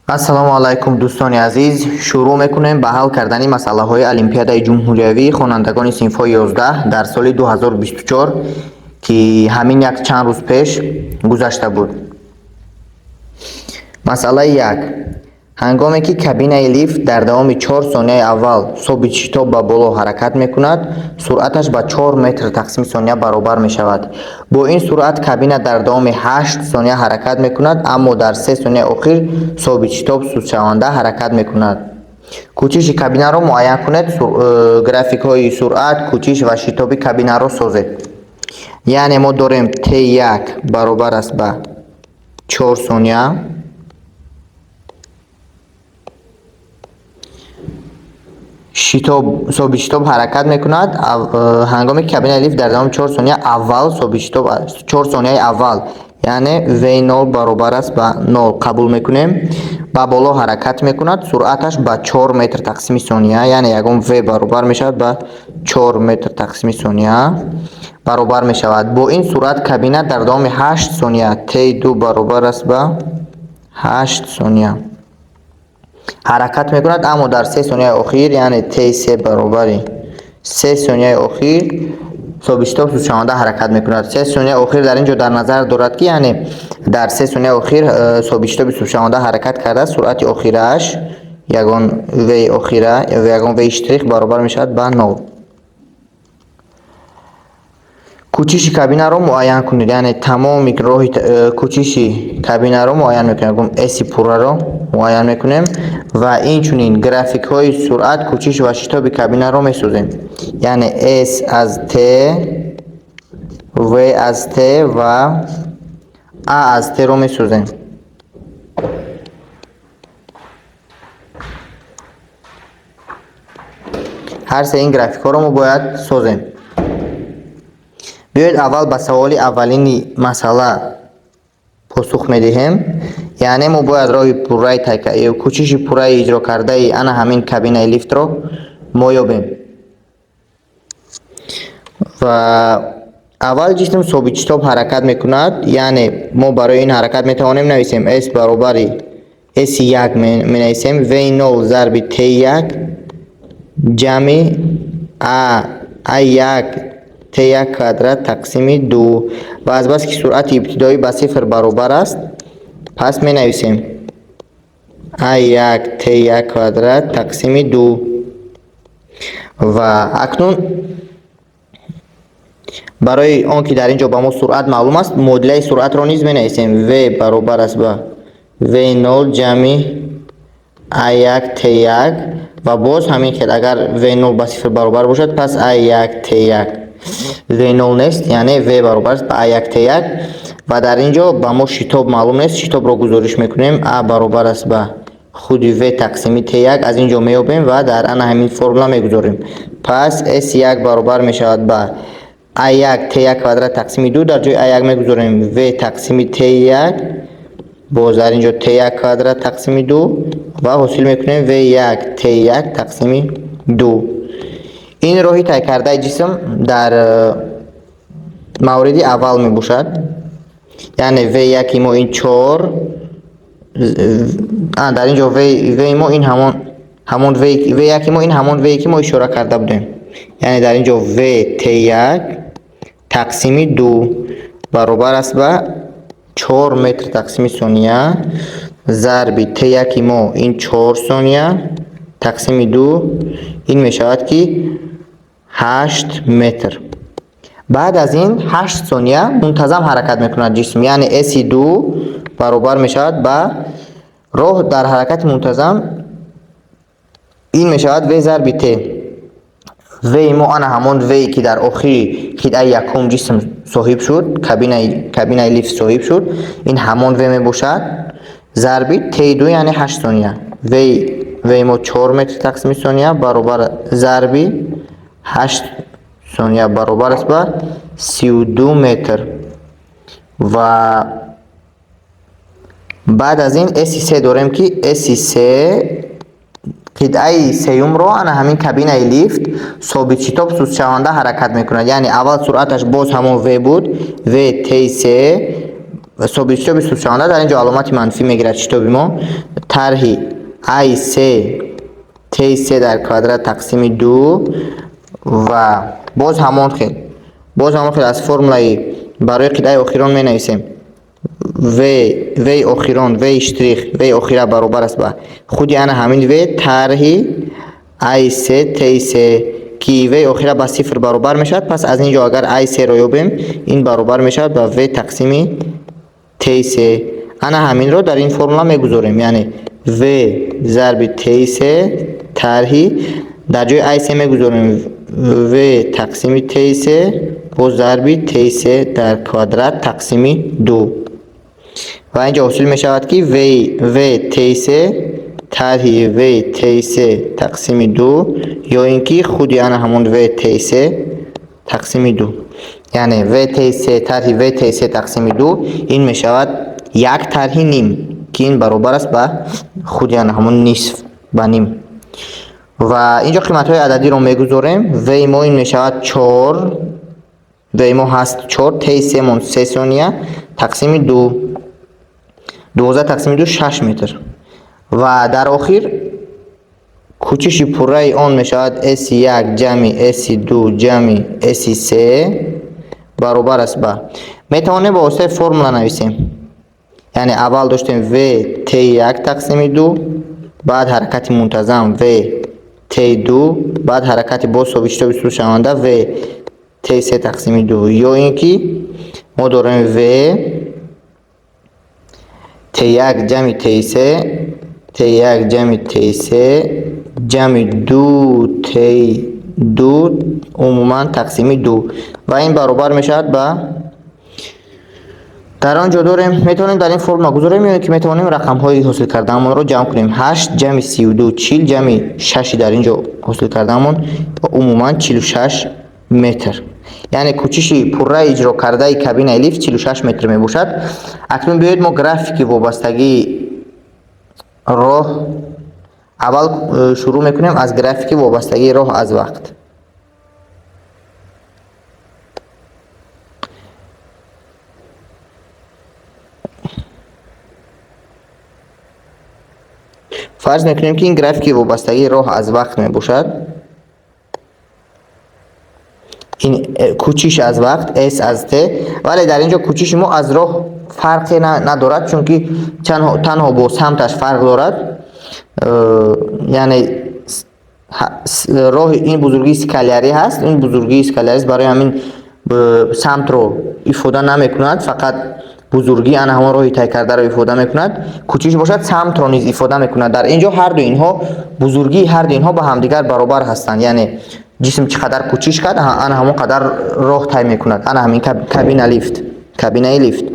Ассалому алайкум, дӯстони азиз. Шурӯъ мекунем ба ҳал кардани масъалаҳои Олимпиадаи ҷумҳуриявии хонандагони синфҳои 11 дар соли 2024, ки ҳамин як чанд рӯз пеш гузашта буд. Масъалаи як. Ҳангоме ки кабинаи лифт дар давоми 4 сонияи аввал собитшитоб ба боло ҳаракат мекунад, суръаташ ба 4 метр тақсими сония баробар мешавад. Бо ин суръат кабина дар давоми 8 сония ҳаракат мекунад, аммо дар 3 сонияи охир собитшитоб сустшаванда ҳаракат мекунад. Кӯчиши кабинаро муайян кунед, графикҳои суръат, кӯчиш ва шитоби кабинаро созед. Яъне мо дорем Т1 баробар аст ба 4 сония. Шитоб, собитшитоб ҳаракат мекунад ҳангоме ки кабинаи лифт дар давоми 4 сония аввал собитшитоб, 4 сонияи аввал, яъне V0 баробар аст ба 0 қабул мекунем, ба боло ҳаракат мекунад, суръаташ ба 4 метр тақсими сония, яъне ягон V баробар мешавад ба 4 метр тақсими сония баробар мешавад. Бо ин суръат кабина дар давоми 8 сония, T2 баробар аст ба 8 сония ҳаракат мекунад, аммо дар 3 сонияи охир, яъне Т3 баробари 3 сонияи охир собитшитоб сустшаванда ҳаракат мекунад. 3 сонияи охир дар ин ҷо дар назар дорад, ки яъне дар 3 сонияи охир собитшитоби сустшаванда ҳаракат карда, суръати охирааш ягон V охира, ягон V штрих баробар мешавад ба 0. Кӯчиши кабинаро муайян кунед, яъне тамоми роҳи кӯчиши кабинаро муайян мекунем, ягон S пурраро муайян мекунем ва инчунин графикҳои суръат, кӯчиш ва шитоби кабинаро месозем. Яъне S аз T, V аз T ва A аз T-ро месозем. Ҳар се ин графикҳоро мо бояд созем. Биёед, аввал ба саволи аввалини масъала посух медиҳем. Яъне мо бояд роҳи пурраи кӯчиши пурраи иҷро кардаи ана ҳамин кабинаи лифтро мо ёбем. Ва аввал ҷисм собитшитоб ҳаракат мекунад, яъне мо барои ин ҳаракат метавонем нависем S баробари S1 менависем V0 зарби T1 ҷамъи A A1 T1 квадрат тақсими 2. Ва азбаски суръати ибтидоӣ ба сифр баробар аст, пас менависем A1 T1 квадрат тақсими 2. Ва акнун барои он ки дар ин ҷо ба мо суръат маълум аст, муодилаи суръатро низ менависем. V баробар аст ба V0 ҷамъи A1 T1 ва боз ҳамин хел, агар V0 ба сифр баробар бошад, пас A1 T1, V0 нест, яъне V баробар аст ба A1 T1. Ва дар ин ҷо ба мо шитоб маълум нест, шитобро гузориш мекунем. A баробар аст ба худи V тақсими T1, аз ин ҷо меёбем ва дар ана ҳамин формула мегузорем. Пас S1 баробар мешавад ба A1 T1 квадрат тақсими 2, дар ҷои A1 мегузорем V тақсими T1, боз дар ин ҷо T1 квадрат тақсими 2 ва ҳосил мекунем V1 T1 тақсими 2. Ин роҳи тай кардаи ҷисм дар мавриди аввал мебошад. Яъне V1 мо ин 4, дар ин ҷо V мо ин ҳамон V1 мо ин ҳамон V ки мо ишора карда будем. Яъне дар ин ҷо V T1 тақсими 2 баробар аст ба 4 метр тақсими сония зарби T1 мо ин 4 сония тақсими 2, ин мешавад ки 8 метр. Баъд аз ин 8 сония мунтазам ҳаракат мекунад ҷисм, яъне S2 баробар мешавад ба роҳ дар ҳаракати мунтазам, ин мешавад V зарби T. V мо ана ҳамон V ки дар охири қитъаи якум ҷисм соҳиб шуд, кабинаи лифт соҳиб шуд, ин ҳамон V мебошад зарби T2, яъне 8 сония. V мо 4 метр тақсими сония баробар зарби 8 сония баробар аст ба 32 метр. Ва баъд аз ин S3 дорем, ки S3 қитъаи сеюмро ана ҳамин кабинаи лифт собитшитоб сустшаванда ҳаракат мекунад. Яъне аввал суръаташ боз ҳамон V буд, V T3. Собит шитоби сустшаванда дар ин ҷо аломати манфӣ мегирад шитоби мо, тарҳи a3 t3 дар квадрат тақсими 2. Ва боз ҳамон хел аз формулаи барои қитъаи охирон менависем: v охирон, v штрих, v охира баробар аст ба худи ана ҳамин v тарҳи a3 t3, ки v охира ба сифр баробар мешавад. Пас аз ин ҷо агар a3-ро ёбем, ин баробар мешавад ба v тақсими t3. Ана ҳаминро дар ин формула мегузорем, яъне v зарби t3 тарҳи, дар ҷои a3 мегузорем v тақсими t3 бо зарби t3 дар квадрат тақсими 2. Ва ин ҷо ҳосил мешавад, ки v t3 тарҳи v t3 тақсими 2 ё ин ки худи ана ҳамон v t3 тақсими 2, яъне v t3 тарҳи v t3 тақсими 2, ин мешавад як тарҳи ним, ки ин баробар аст ба худи ана ҳамон нисф, ба ним. Ва инҷо қиматҳои ададиро мегузорем. V мо ин мешавад 4, v мо ҳаст 4, t семон 3 сония, тақсими 2, 12 тақсими 2, 6 метр. Ва дар охир кӯчиши пурраи он мешавад s1 ҷамъи s2 ҷамъи s3 баробар аст ба, метавонем ба воситаи формула нависем, яъне аввал доштем v t1 тақсими 2, баъд ҳаракати мунтазам v t2, баъд ҳаракати боз собитшитоби сустшаванда v t3 тақсими 2, ё ин ки мо дорем v t1 ҷамъи t3, t1 ҷамъи t3 ҷамъи 2 t2 умуман тақсими 2. Ва ин баробар мешавад ба, дар он ҷо дорем, метавонем дар ин формула гузорем ё ин ки метавонем рақамҳои ҳосил кардаамонро ҷамъ кунем: 8 ҷамъи 32, 40, ҷамъи 6 дар ин ҷо ҳосил кардаамон, умуман 46 метр. Яъне кӯчиши пурраи иҷро кардаи кабинаи лифт 46 метр мебошад. Акнун биёед, мо графики вобастагии роҳ аввал шурӯъ мекунем, аз графики вобастагии роҳ аз вақт. Фарз мекунем, ки ин графики вобастагии роҳ аз вақт мебошад. Ин кӯчиш аз вақт, s аз t. Вале дар ин ҷо кӯчиши мо аз роҳ фарқе надорад, чунки танҳо бо самташ фарқ дорад. Яъне роҳи ин бузургии скалярӣ ҳаст, ин бузургии скалярист, барои ҳамин самтро ифода намекунад, фақат бузургии ана ҳамон роҳи тай кардаро ифода мекунад. Кӯчиш бошад, самтро низ ифода мекунад. Дар ин ҷо ҳарду инҳо, бузургии ҳарду инҳо ба ҳамдигар баробар ҳастанд, яъне ҷисм чӣ қадар кӯчиш кард, ана ҳамон қадар роҳ тай мекунад, ана ҳамин кабина лифт, кабинаи лифт.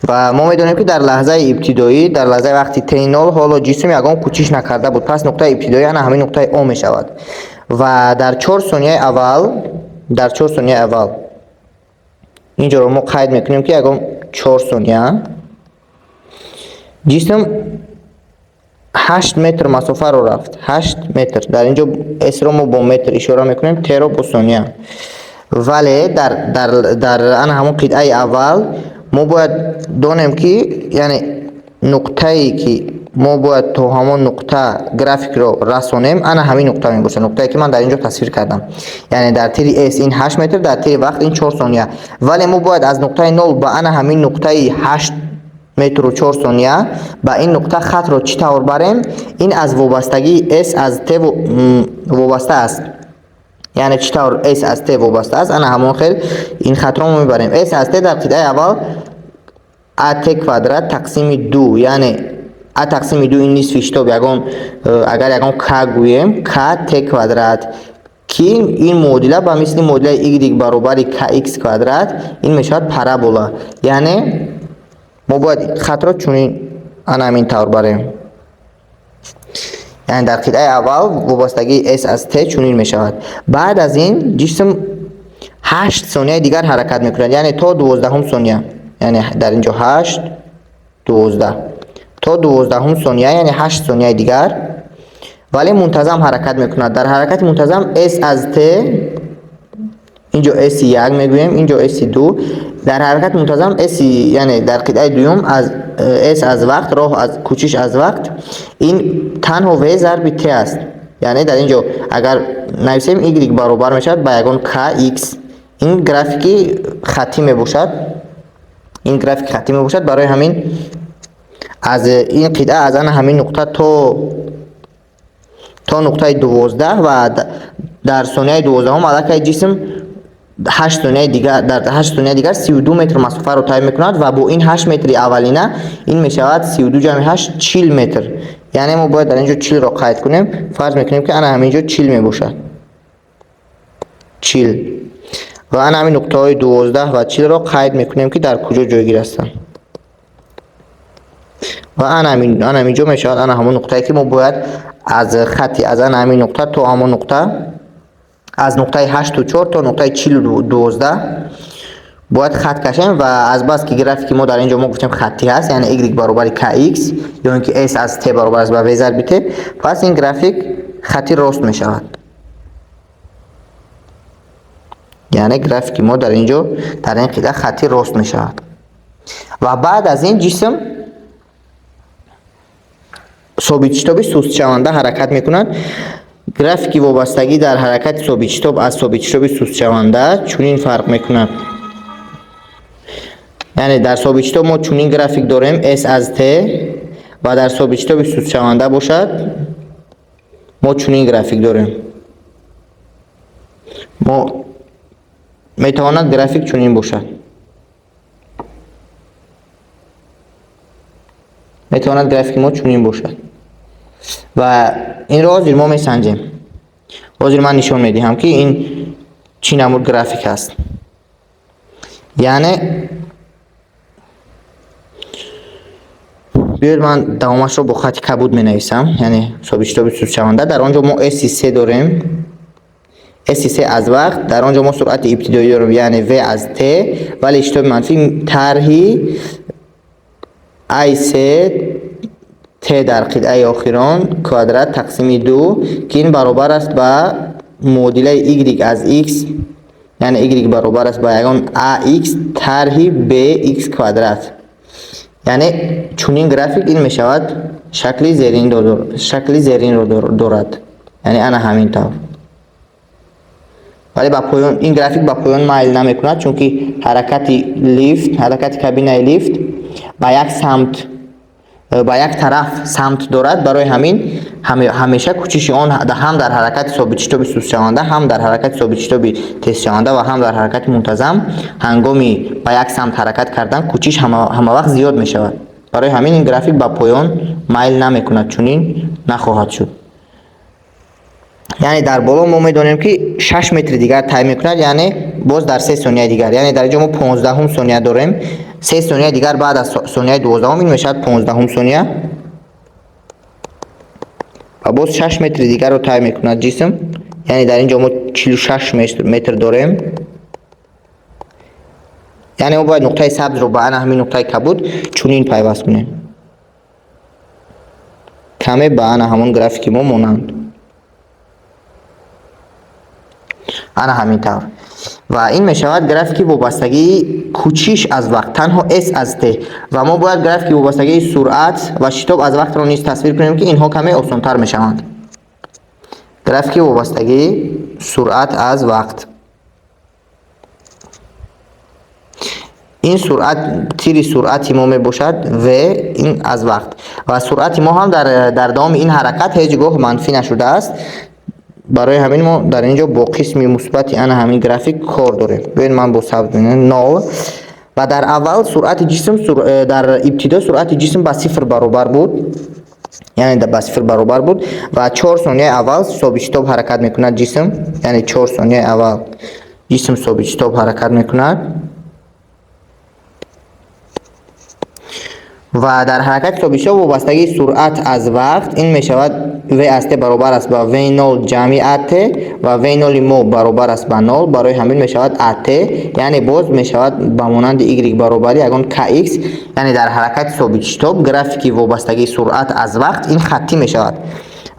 Ва мо медонем, ки дар лаҳзаи ибтидоӣ, дар лаҳзаи вақти t нол, ҳоло ҷисм ягон кӯчиш накарда буд. Пас нуқтаи ибтидоӣ ана ҳамин нуқтаи о мешавад. Ва дар 4 сонияи аввал, дар 4 сонияи аввал, инҷоро мо қайд мекунем, ки ягон 4 сония ҷисм 8 метр масофаро рафт, 8 метр. Дар ин ҷо s-ро мо бо метр ишора мекунем, t-ро бо сония. Вале дар ана ҳамон қитъаи аввал мо бояд донем, ки яъне нуқтае, ки мо бояд то ҳамон нуқта графикро расонем, ана ҳамин нуқта мебошад, нуқтае, ки ман дар ин ҷо тасвир кардам. Яъне дар тири s ин 8 метр, дар тири вақт ин 4 сония. Вале мо бояд аз нуқтаи нол ба ана ҳамин нуқтаи 8 метру 4 сония, ба ин нуқта хатро чӣ тавр барем? Ин аз вобастагии s аз t вобаста аст. Яъне чӣ тавр s аз t вобаста аст, ана ҳамон хел ин хатро мо мебарем. S аз t дар қитъаи аввал at квадрат тақсими 2, яъне а тақсими 2 ин нисфи шитоб, ягон агар ягон к гӯем, к t квадрат, ки ин муодила ба мисли муодилаи y баробари kx квадрат, ин мешавад парабола. Яъне мо бояд хатро чунин, ана ҳамин тавр барем. Яъне дар қитъаи аввал вобастагии s аз t чунин мешавад. Баъд аз ин ҷисм 8 сонияи дигар ҳаракат мекунад, яъне то 12-ум сония, яъне дар ин ҷо 8, 12, то 12-ум сония, яъне 8 сонияи дигар, вале мунтазам ҳаракат мекунад. Дар ҳаракати мунтазам s аз t Инҷо S1 мегӯем, инҷо S2. Дар ҳаракати мунтазам S, яъне дар қитъаи дуюм аз S аз вақт, роҳ аз кӯчиш аз вақт, ин танҳо V зарби T аст. Яъне дар инҷо агар нависем Y баробар мешавад ба ягон KX. Ин графики хаттӣ мебошад. Ин графики хаттӣ мебошад. Барои ҳамин аз ин қитъа аз ана ҳамин нуқта то нуқтаи 12 ва дар сонияи 12 аллакай ҷисм 8 сонияи дигар, дар 8 сонияи дигар 32 метр масофаро тай мекунад ва бо ин 8 метри аввалина ин мешавад 32 ҷамъи 8 40 метр. Яъне мо бояд дар инҷо 40-ро қайд кунем. Фарз мекунем ки ана ҳамин ҷо 40 мебошад. 40. Ва ана ҳамин нуқтаҳои 12 ва 40-ро қайд мекунем ки дар куҷо ҷойгир ҳастанд. Ва ана ҳамин ҷо мешавад ана ҳамон нуқтае ки мо бояд аз хати аз ана ҳамин нуқта то ҳамон нуқта, аз нуқтаи 8 4 то нуқтаи 40 12 бояд хат кашем. Ва аз бас ки графики мо дар инҷо мо гуфтем хаттӣ ҳаст, яъне y баробари kx ё ин ки s аз t баробар аст ба v зарби t, пас ин график хати рост мешавад. Яъне графики мо дар инҷо дар ин қитъа хати рост мешавад. Ва баъд аз ин ҷисм собитшитоби сустшаванда ҳаракат мекунад. Графики вобастагӣ дар ҳаракати собитшитоб аз собитшитоби сустшаванда чунин фарқ мекунад. Яъне дар собитшитоб мо чунин график дорем S аз T ва дар собитшитоби сустшаванда бошад мо чунин график дорем. Мо метавонад график чунин бошад. Метавонад графики мо чунин бошад. Ва инро ҳозир мо месанҷем. Ҳозир ман нишон медиҳам ки ин чӣ намуд график аст. Яъне биёед ман давомашро бо хати кабуд менависам, яъне собитшитоби сустшаванда. Дар он ҷо мо S3 дорем. S3 аз вақт, дар он ҷо мо суръати ибтидоӣ дорем, яъне V аз T, вале шитоби манфӣ тарҳи AC T дар қитъаи охирон квадрат тақсими 2, ки ин баробар аст ба муодилаи y аз x, яъне y баробар аст ба ягон ax тарҳи bx квадрат. Яъне чунин график ин мешавад шакли зеринро дорад. Яъне ана ҳамин тавр. Вале ба поён ин график ба поён майл намекунад, чунки ҳаракати лифт, ҳаракати кабинаи лифт ба як самт, ба як тараф самт дорад. Барои ҳамин ҳамеша кӯчиши он ҳам дар ҳаракати собитшитоби сустшаванда, ҳам дар ҳаракати собитшитоби тезшаванда ва ҳам дар ҳаракати мунтазам ҳангоми ба як самт ҳаракат кардан кӯчиш ҳама вақт зиёд мешавад. Барои ҳамин ин график ба поён майл намекунад, чунин нахоҳад шуд. Яъне дар боло мо медонем ки 6 метри дигар тай мекунад, яъне боз дар 3 сонияи дигар. Яъне дар инҷо мо 15 сония дорем. 3 сония дигар баъд аз сонияи 12 ин мешавад 15 сония. Ва боз 6 метри дигарро тай мекунад ҷисм. Яъне дар инҷо мо 46 метр дорем. Яъне мо бояд нуқтаи сабзро ба ана ҳамин нуқтаи кабуд чунин пайваст кунем. Каме ба ана ҳамон графики мо монанд. Ана ҳамин тавр. Ва ин мешавад графики вобастагии кӯчиш аз вақт, танҳо S аз T. Ва мо бояд графики вобастагии суръат ва шитоб аз вақтро низ тасвир кунем, ки инҳо каме осонтар мешаванд. Графики вобастагии суръат аз вақт. Ин суръат тири суръати мо мебошад V ин аз вақт. Ва суръати мо ҳам дар давоми ин ҳаракат ҳеҷ гоҳ манфӣ нашудааст. Барои ҳамин мо дар инҷо бо қисми мусбати ана ҳамин график кор дорем. Биёед ман бо сабз мебинам 0. Ва дар аввал суръати ҷисм дар ибтидо суръати ҷисм ба 0 баробар буд. Яъне ба 0 баробар буд ва 4 сонияи аввал собитшитоб ҳаракат мекунад ҷисм. Яъне 4 сонияи аввал ҷисм собитшитоб ҳаракат мекунад. Ва дар ҳаракати собитшитоб вобастагии суръат аз вақт ин мешавад V аз T баробар аст ба V0 ҷамъи AT ва V0 мо баробар аст ба 0. Барои ҳамин мешавад AT, яъне боз мешавад ба монанди Y баробари ягон KX. Яъне дар ҳаракати собитшитоб графики вобастагии суръат аз вақт ин хаттӣ мешавад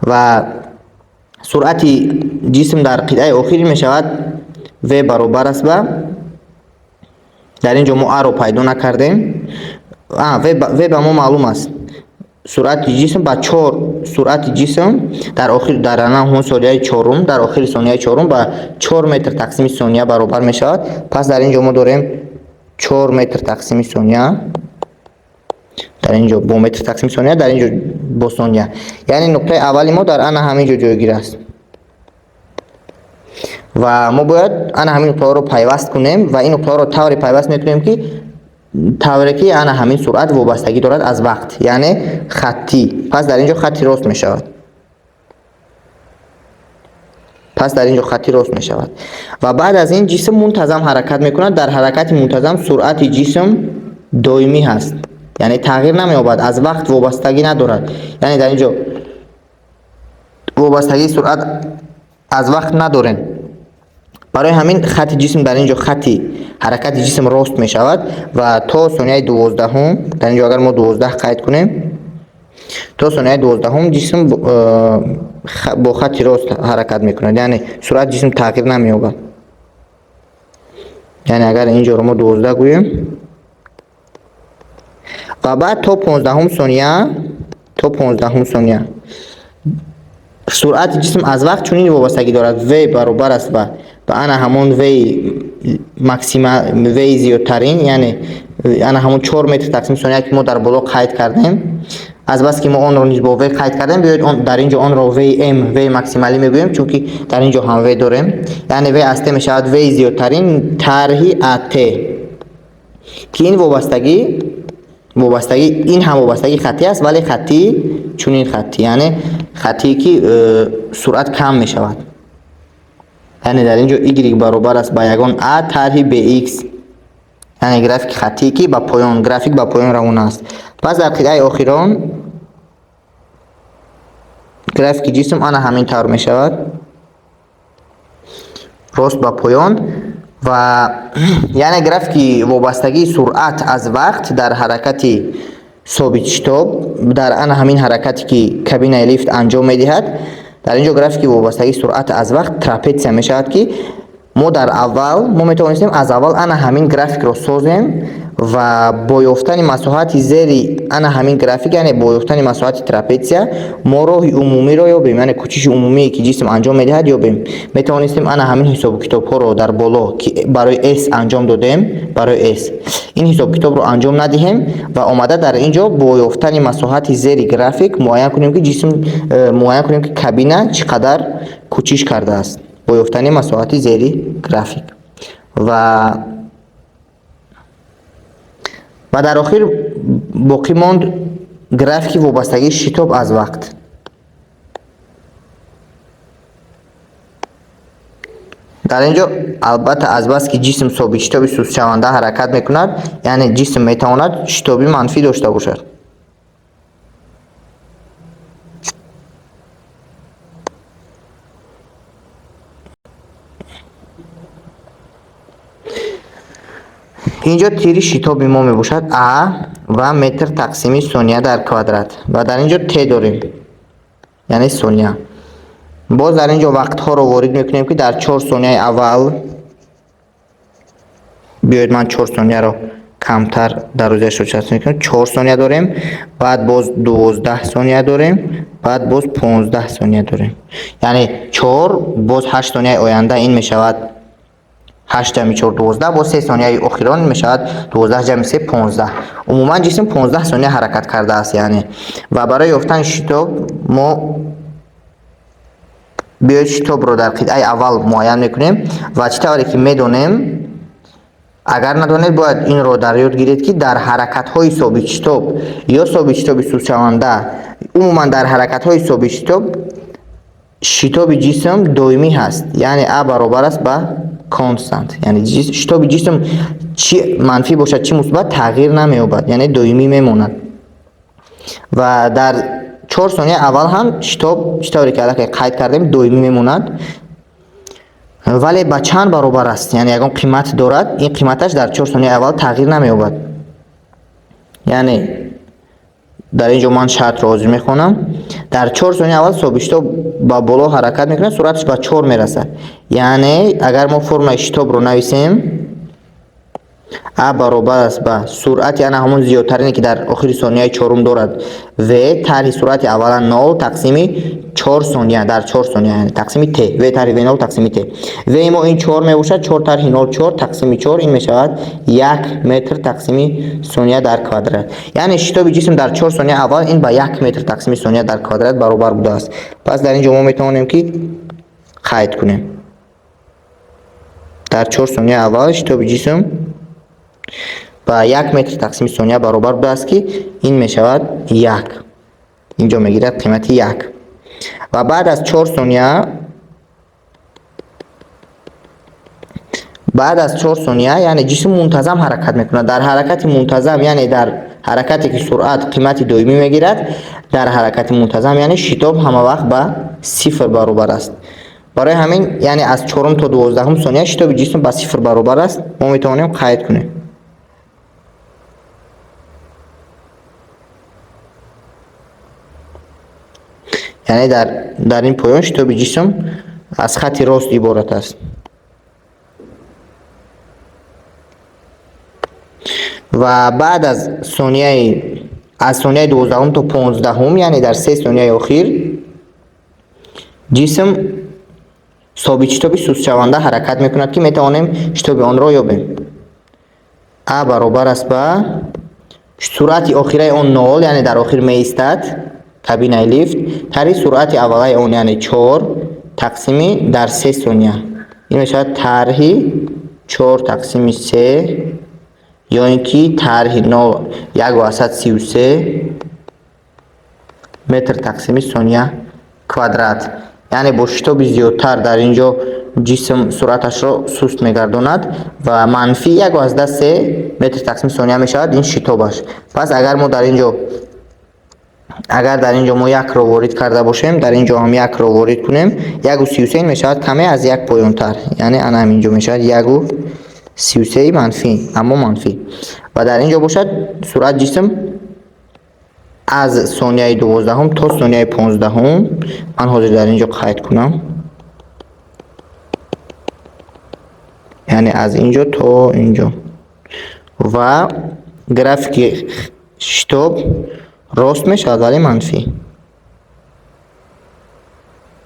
ва суръати ҷисм дар қитъаи охир мешавад V баробар аст ба, дар ин ҷо мо А-ро пайдо накардем. V ба мо маълум аст. Суръати ҷисм ба 4, суръати ҷисм дар охир, дар ҳамон сонияи чорум, дар охири сонияи чорум ба 4 метр тақсими сония баробар мешавад. Пас дар ин ҷо мо дорем 4 метр тақсими сония, дар ин ҷо бо метр тақсими сония, дар ин ҷо бо сония. Яъне нуқтаи аввали мо дар ана ҳамин ҷо ҷойгир аст ва мо бояд ана ҳамин нуқтаҳоро пайваст кунем ва ин нуқтаҳоро тавре пайваст мекунем, ки тавре ки ана ҳамин суръат вобастагӣ дорад аз вақт, яъне хаттӣ. Пас дар ин ҷо хатти рост мешавад. Пас дар ин ҷо хатти рост мешавад ва баъд аз ин ҷисм мунтазам ҳаракат мекунад. Дар ҳаракати мунтазам суръати ҷисм доимӣ ҳаст, яъне тағйир намеёбад, аз вақт вобастагӣ надорад. Яъне дар ин ҷо вобастагии суръат аз вақт надорем. Барои ҳамин хатти ҷисм дар ин ҷо хатти ҳаракати ҷисм рост мешавад ва то сонияи 12-ум, дар ин ҷо агар мо 12 қайд кунем, то сонияи 12-ум ҷисм бо хатти рост ҳаракат мекунад, яъне суръати ҷисм тағйир намеёбад. Яъне агар ин ҷоро мо 12 гӯем ва баъд то 15-ум сония, то 15-ум сония суръати ҷисм аз вақт чунин вобастагӣ дорад. V баробар аст ба ана ҳамон V максимал, V зиёдтарин, яъне ана ҳамон 4 метр тақсими сония, ки мо дар боло қайд кардем. Аз бас ки мо онро низ бо V қайд кардем, биёед дар ин ҷо онро VM, V максималӣ мегӯем, чунки дар ин ҷо ҳам V дорем. Яъне V аз T мешавад V зиёдтарин тарҳи AT, ки ин вобастагӣ ин ҳам вобастагии хаттӣ аст, вале хаттии чунин хаттӣ, яъне хаттие ки суръат кам мешавад. Яъне дар ин ҷо y баробар аст ба ягон a тарҳи bx, яъне графики хаттие ки ба поён, график ба поён равона аст. Пас дар қитъаи охирон графики ҷисм ана ҳамин тавр мешавад, рост ба поён. Ва яъне графики вобастагии суръат аз вақт дар ҳаракати собитшитоб, дар ана ҳамин ҳаракате ки кабинаи лифт анҷом медиҳад, дар ин ҷо графики вобастагии суръат аз вақт трапетсия мешавад, ки мо дар аввал мо метавонистем аз аввал ана ҳамин графикро созем ва бо ёфтани масоҳати зери ана ҳамин график, яъне бо ёфтани масоҳати трапетсия, мо роҳи умумиро ёбем, яъне кӯчиши умумие ки ҷисм анҷом медиҳад ёбем. Метавонистем ана ҳамин ҳисобу китобҳоро дар боло, ки барои S анҷом додем, барои S ин ҳисобу китобро анҷом надиҳем ва омада дар ин ҷо бо ёфтани масоҳати зери график муайян кунем, ки ҷисм, муайян кунем, ки кабина чӣ қадар кӯчиш кардааст бо ёфтани масоҳати зери график. Ва дар охир боқӣ монд графики вобастагии шитоб аз вақт. Дар ин ҷо албатта аз бас ки ҷисм собитшитоби сустшаванда ҳаракат мекунад, яъне ҷисм метавонад шитоби манфӣ дошта бошад. Ин ҷо тири шитоби мо мебошад А ва метр тақсими сония дар квадрат ва дар ин ҷо Т дорем, яъне сония. Боз дар ин ҷо вақтҳоро ворид мекунем, ки дар 4 сонияи аввал, биёед ман 4 сонияро камтар дарозиашро часп мекунам, 4 сония дорем, баъд боз 12 сония дорем, баъд боз 15 сония дорем. Яъне 4 боз 8 сонияи оянда ин мешавад 8 ҷамъи 4 12, боз 3 сонияи охирон мешавад 12 ҷамъи 3 15. Умуман ҷисм 15 сония ҳаракат кардааст, яъне. Ва барои ёфтани шитоб мо биёед шитобро дар қитъаи аввал муайян мекунем ва чӣ тавре ки медонем, агар надонед бояд инро дар ёд гиред, ки дар ҳаракатҳои собитшитоб ё собитшитоби сустшаванда, умуман дар ҳаракатҳои собитшитоб шитоби ҷисм доимӣ ҳаст, яъне А баробар аст ба констант, яъне шитоби ҷисм чӣ манфӣ бошад, чӣ мусбат тағйир намеёбад, яъне доимӣ мемонад. Ва дар 4 сонияи аввал ҳам шитоб чӣ тавре ки аллакай қайд кардем доимӣ мемонад, вале ба чанд баробар аст, яъне ягон қимат дорад, ин қиматаш дар 4 сонияи аввал тағйир намеёбад. Яъне Дар ин ҷо ман шартро ҳозир мехонам. Дар 4 сонияи аввал собитшитоб ба боло ҳаракат мекунад, суръаташ ба 4 мерасад. Яъне агар мо формулаи шитобро нависем, а баробар аст ба суръати ана ҳамон зиёдтарине ки дар охири сонияи чорум дорад, в тарҳи суръати аввала 0 тақсими 4 сония, дар 4 сония, яъне тақсими т, в тарҳи в 0 тақсими т. В мо ин 4 мебошад, 4 тарҳи 0 4 тақсими 4, ин мешавад 1 метр тақсими сония дар квадрат. Яъне шитоби ҷисм дар 4 сония аввал ин ба 1 метр тақсими сония дар квадрат баробар будааст. Пас дар ин ҷо мо метавонем ки қайд кунем. Дар 4 сония аввал шитоби ҷисм ба 1 метр тақсими сония баробар будааст, ки ин мешавад 1. Инҷо мегирад қимати 1. Ва баъд аз 4 сония, баъд аз 4 сония, яъне ҷисм мунтазам ҳаракат мекунад. Дар ҳаракати мунтазам, яъне дар ҳаракате ки суръат қимати доимӣ мегирад, дар ҳаракати мунтазам, яъне шитоб ҳама вақт ба 0 баробар аст. Барои ҳамин, яъне аз 4 то 12 сония шитоби ҷисм ба 0 баробар аст. Мо метавонем қайд кунем. Яъне дар ин поён шитоби ҷисм аз хати рост иборат аст. Ва баъд аз сонияи, аз сонияи 12 то 15, яъне дар 3 сонияи охир ҷисм собитшитоби сустшаванда ҳаракат мекунад, ки метавонем шитоби онро ёбем. А баробар аст ба суръати охираи он 0, яъне дар охир меистад кабинаи лифт, тарҳи суръати аввалаи он, яъне 4 тақсими дар 3 сония. Ин мешавад тарҳи 4 тақсими 3 ё ин ки тарҳи 1,33 метр тақсими сония квадрат. Яъне бо шитоби зиёдтар дар ин ҷо ҷисм суръаташро суст мегардонад ва манфи 1,3 метр тақсими сония мешавад ин шитобаш. Пас агар мо дар ин ҷо, агар дар ин ҷо мо 1-ро ворид карда бошем, дар ин ҷо ҳам 1-ро ворид кунем, 1,33 мешавад каме аз 1 поёнтар. Яъне ана ҳамин ҷо мешавад 1,33 манфӣ, аммо манфӣ. Ва дар ин ҷо бошад суръат ҷисм аз сонияи 12 то сонияи 15, ман ҳозир дар ин ҷо қайд кунам, яъне аз ин ҷо то ин ҷо. Ва графики шитоб рост мешавад, вале манфӣ.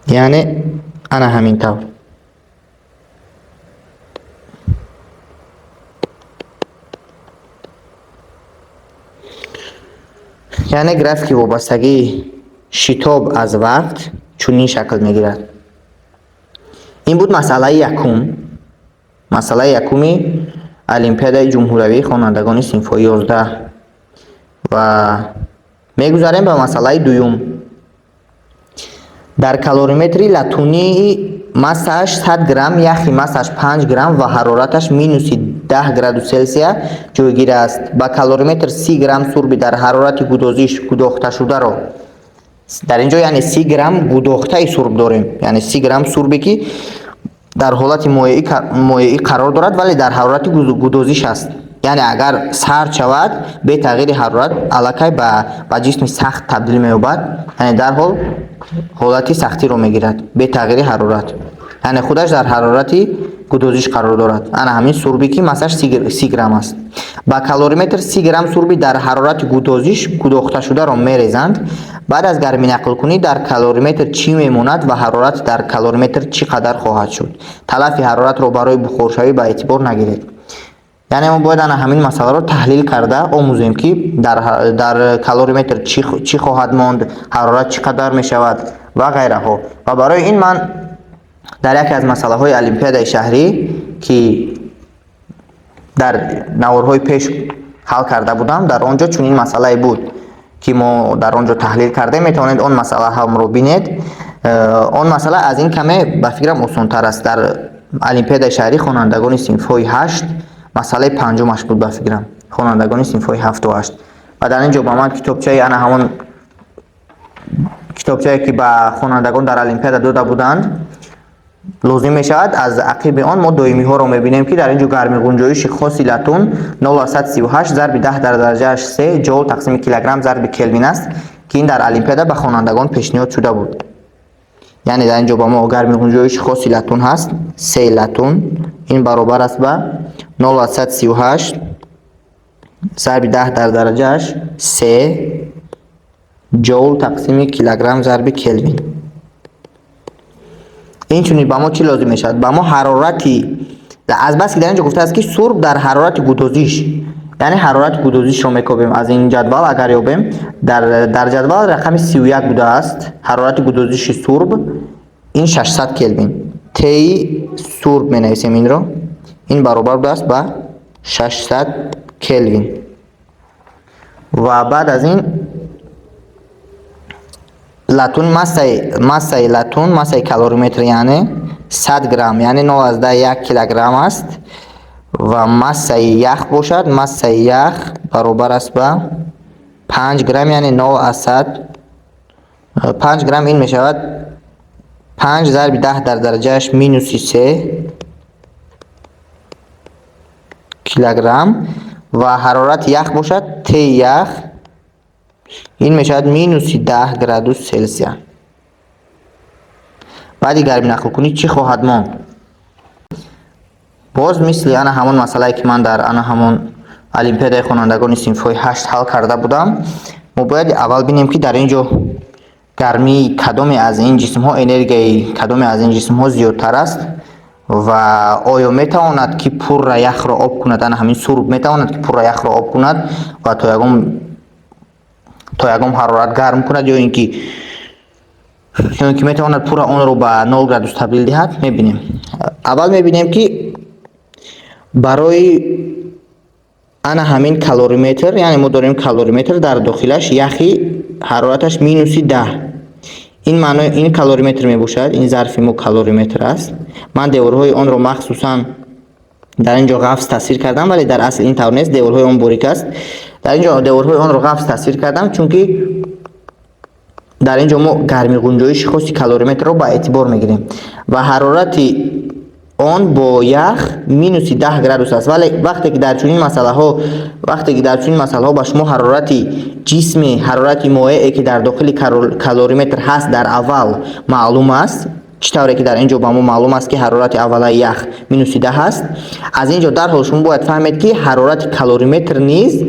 Яъне ана ҳамин тавр. Яъне графики вобастагии шитоб аз вақт чунин шакл мегирад. Ин буд масъалаи якум. Масъалаи якуми Олимпиадаи ҷумҳуриявии хонандагони синфҳои 11. Ва мегузарем ба масъалаи дуюм. Дар калориметри латунии массааш 100 грамм, яхи массааш 5 грамм ва ҳарораташ минуси 10 градус Селсия ҷойгир аст. Ба калориметр 30 грамм сурби дар ҳарорати гудозиш гудохташударо, дар ин ҷо яъне 30 грамм гудохтаи сурб дорем, яъне 30 грамм сурбе ки дар ҳолати моеӣ қарор дорад, вале дар ҳарорати гудозиш аст. Яъне агар сард шавад, бе тағйири ҳарорат аллакай ба ҷисми сахт табдил меёбад, яъне дарҳол ҳолати сахтиро мегирад бе тағйири ҳарорат. Яъне худаш дар ҳарорати гудозиш қарор дорад. Ана ҳамин сурбе ки массаш 30 грамм аст. Ба калориметр 30 грамм сурби дар ҳарорати гудозиш гудохташударо мерезанд. Баъд аз гармӣ нақлкунӣ дар калориметр чӣ мемонад ва ҳарорат дар калориметр чӣ қадар хоҳад шуд? Талафи ҳароратро барои бухоршавӣ ба эътибор нагиред. Яъне мо бояд ана ҳамин масъаларо таҳлил карда омӯзем, ки дар калориметр чӣ хоҳад монд, ҳарорат чӣ қадар мешавад ва ғайраҳо. Ва барои ин ман дар яке аз масъалаҳои Олимпиадаи шаҳрӣ, ки дар наворҳои пеш ҳал карда будам, дар он ҷо чунин масъалае буд, ки мо дар он ҷо таҳлил кардем. Метавонед он масъала ҳамро бинед. Он масъала аз ин каме ба фикрам осонтар аст. Дар Олимпиадаи шаҳрӣ хонандагони синфҳои 8, масъалаи панҷумаш буд ба фикрам, хонандагони синфҳои 7 ва 8. Ва дар ин ҷо ба ман китобчаи ана ҳамон китобчае ки ба хонандагон дар Олимпиада дода буданд, Лозим мешавад. Аз ақиби он мо доимиҳоро мебинем, ки дар ин ҷо гарми ғунҷоиши хоси латун 0,38 зарби 10 дар дараҷааш 3 ҷоул тақсими килограмм зарби келвин аст, ки ин дар олимпиада ба хонандагон пешниҳод шуда буд. Яъне дар ин ҷо ба мо гарми ғунҷоиши хоси латун ҳаст 3 латун, ин баробар аст ба 0,38 зарби 10 дар дараҷааш 3 ҷоул тақсими килограмм зарби келвин. Инчунин ба мо чӣ лозим мешавад? Ба мо ҳарорати, аз бас ки дар ин ҷо гуфтааст, ки сурб дар ҳарорати гудозиш, яъне ҳарорати гудозишро мекобем аз ин ҷадвал. Агар ёбем, дар ҷадвал рақами 31 будааст ҳарорати гудозиши сурб, ин 600 келвин. Ти сурб менависем инро, ин баробар будааст ба 600 келвин. Ва баъд аз ин латун, массаи латун, массаи калориметр, яъне 100 грамм, яъне 0,1 килограмм аст. Ва массаи ях бошад, массаи ях баробар аст ба 5 грамм, яъне 0,5 грамм, ин мешавад 5 зарби 10 дар дараҷааш минуси 3 килограмм. Ва ҳарорати ях бошад, Т ях, ин мешавад минуси 10 градус Селсия. Баъди гарми нақлкунӣ чӣ хоҳад монд? Боз мисли ана ҳамон масъалае, ки ман дар ана ҳамон олимпиадаи хонандагони синфҳои 8 ҳал карда будам, мо бояд аввал бинем, ки дар ин ҷо гармии кадоме аз ин ҷисмҳо, энергияи кадоме аз ин ҷисмҳо зиёдтар аст ва оё метавонад, ки пурра яхро об кунад. Ана ҳамин сурб метавонад, ки пурра яхро об кунад ва то ягон ҳарорат гарм кунад, ё ин ки метавонад пурра онро ба 0 градус табдил диҳад. Мебинем, аввал мебинем, ки барои ана ҳамин калориметр, яъне мо дорем калориметр, дар дохилаш яхи ҳарораташ минуси 10. Ин маънои ин калориметр мебошад, ин зарфи мо калориметр аст. Ман деворҳои онро махсусан дар ин ҷо ғафз тасвир кардам, вале дар асл ин тавр нест, деворҳои он борик аст. Дар ин ҷо деворҳои онро ғафз тасвир кардам, чунки дар ин ҷо мо гарми ғунҷоиши хоси калориметрро ба эътибор мегирем ва ҳарорати он бо ях минуси 10 градус аст. Вале вақте ки дар чунин масъалаҳо ба шумо ҳарорати ҷисми, ҳарорати моеъе, ки дар дохили калориметр ҳаст, дар аввал маълум аст, чӣ тавре ки дар ин ҷо ба мо маълум аст, ки ҳарорати аввалаи ях минуси 10 аст, аз ин ҷо дарҳол шумо бояд фаҳмед, ки ҳарорати калориметр низ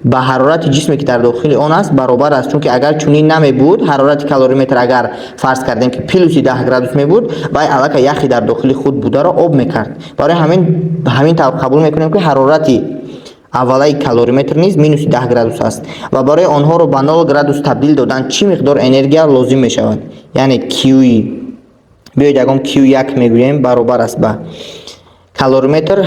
ба ҳарорати ҷисме, ки дар дохили он аст, баробар аст. Чунки агар чунин намебуд, ҳарорати калориметр агар фарз кардем, ки плюси 10 градус мебуд, вай аллакай яхи дар дохили худ бударо об мекард. Барои ҳамин тавр қабул мекунем, ки ҳарорати аввалаи калориметр низ минуси 10 градус аст. Ва барои онҳоро ба 0 градус табдил додан чӣ миқдор энергия лозим мешавад? Яъне Q, биёед ягон Q1 мегӯем, баробар аст ба калориметр,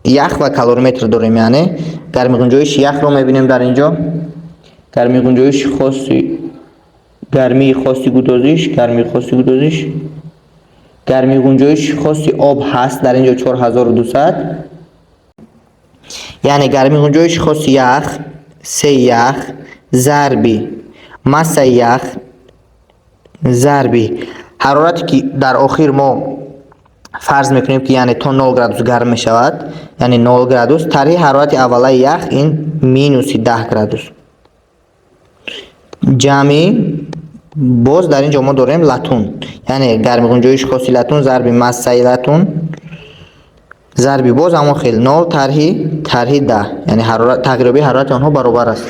ях ва калориметр дорем, яъне гарми ғунҷоиши яхро мебинем дар ин ҷо, гарми ғунҷоиши хоси, гармии хоси гудозиш, гармии хоси гудозиш, гармии ғунҷоиши хоси об ҳаст дар ин ҷо 4200, яъне гармии ғунҷоиши хоси ях се ях зарби массаи ях зарби ҳарорате, ки дар охир мо фарз мекунем, ки яъне то 0 градус гарм мешавад, яъне 0 градус тарҳи ҳарорати аввалаи ях, ин минуси 10 градус, ҷамъи боз дар ин ҷо мо дорем латун, яъне гарми ғунҷоиши хоси латун зарби массаи латун зарби боз ҳамон хел 0 тарҳи 10, яъне тағйирёбии ҳарорати онҳо баробар аст.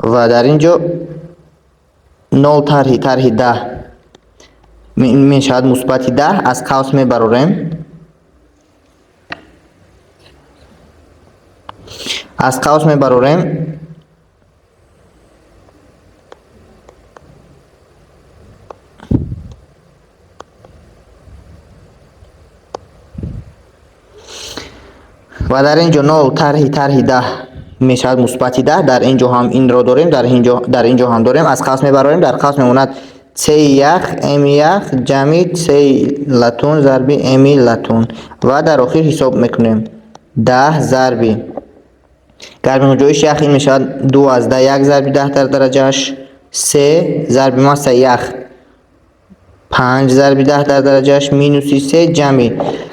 Ва дар ин ҷо 0 тарҳи 10 мешавад мусбати 10. Аз қавс мебарорем, аз қавс мебарорем. Ва дар ин ҷо 0 тарҳи 10 мешавад мусбати 10. Дар ин ҷо ҳам инро дорем, дар ин ҷо ҳам дорем. Аз қавс мебарорем, дар қавс мемонад c ях м ях ҷамъи c латун зарби м латун. Ва дар охир ҳисоб мекунем: 10 зарби гарми ғунҷоиши ях, ин мешавад 2,1 зарби 10 дар дараҷааш 3 зарби массаи ях. 5 зарби 10 дар дараҷааш минуси 3 ҷамъи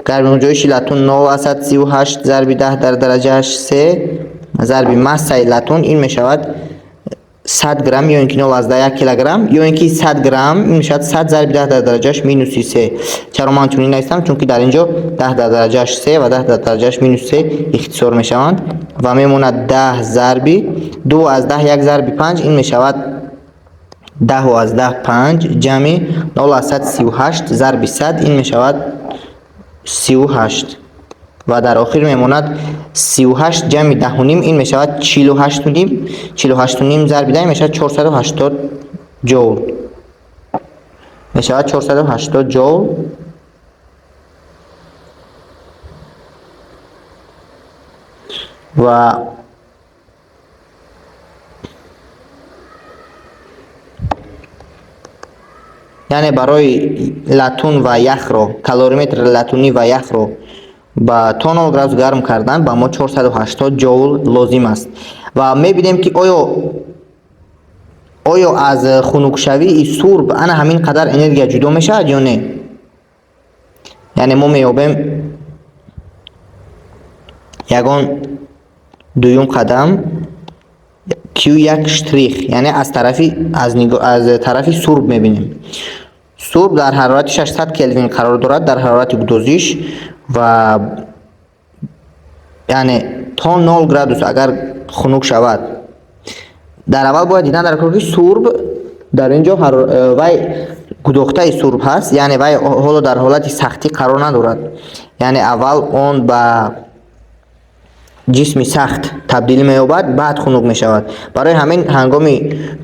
гармии ғунҷоиши латун 0,38 зарби 10 дар дараҷааш 3 зарби массаи латун, ин мешавад 100 грамм ё ин ки 0,1 килограмм, ё ин ки 100 грамм, ин мешавад 100 зарби 10 дар дараҷааш минуси 3. Чаро ман чунин навистам? Чунки дар ин ҷо 10 дар дараҷааш 3 ва 10 дар дараҷааш минус 3 ихтисор мешаванд ва мемонад 10 зарби 2 аз 10 1 зарби 5, ин мешавад 10 аз 10 5 ҷамъи 0,38 зарби 100, ин мешавад 38 ва дар охир мемонад 38 ҷамъи 10,5, ин мешавад 48,5. 48,5 зарби 10 мешавад 480 ҷоул, мешавад 480 ҷоул. Ва яъне барои латун ва яхро, калориметри латунӣ ва яхро ба то 0 градус гарм кардан ба мо 480 ҷоул лозим аст. Ва мебинем, ки оё аз хунукшавии сурб ана ҳамин қадар энергия ҷудо мешавад ё не. Яъне мо меёбем ягон дуюм қадам Q1 штрих, яъне аз тарафи сурб мебинем. Сурб дар ҳарорати 600 келвин қарор дорад, дар ҳарорати гудозиш, ва яъне то 0 градус агар хунук шавад, дар аввал бояд дидан дар кор, ки сурб дар ин ҷо вай гудохтаи сурб ҳаст, яъне вай ҳоло дар ҳолати сахтӣ қарор надорад. Яъне аввал он ба ҷисми сахт табдил меёбад, баъд хунук мешавад. Барои ҳамин ҳангоми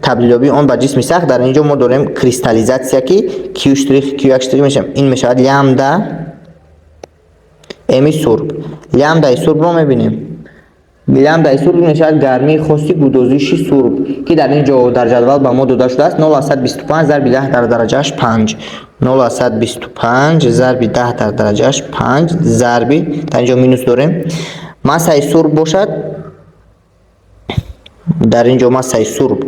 табдилёбии он ба ҷисми сахт дар ин ҷо мо дорем кристаллизация, ки Q штрих, Q1 штрих мешавад, ин мешавад лямбда М сурб. Лямбдаи сурбро мебинем. Лямбдаи сурб мешавад гармии хоси гудозиши сурб, ки дар ин ҷо дар ҷадвал ба мо дода шудааст: 0,25 зарби 10 дар дараҷааш 5, 0,25 зарби 10 дар дараҷааш 5 зарби, дар ин ҷо минус дорем. Массаи сурб бошад, дар ин ҷо массаи сурб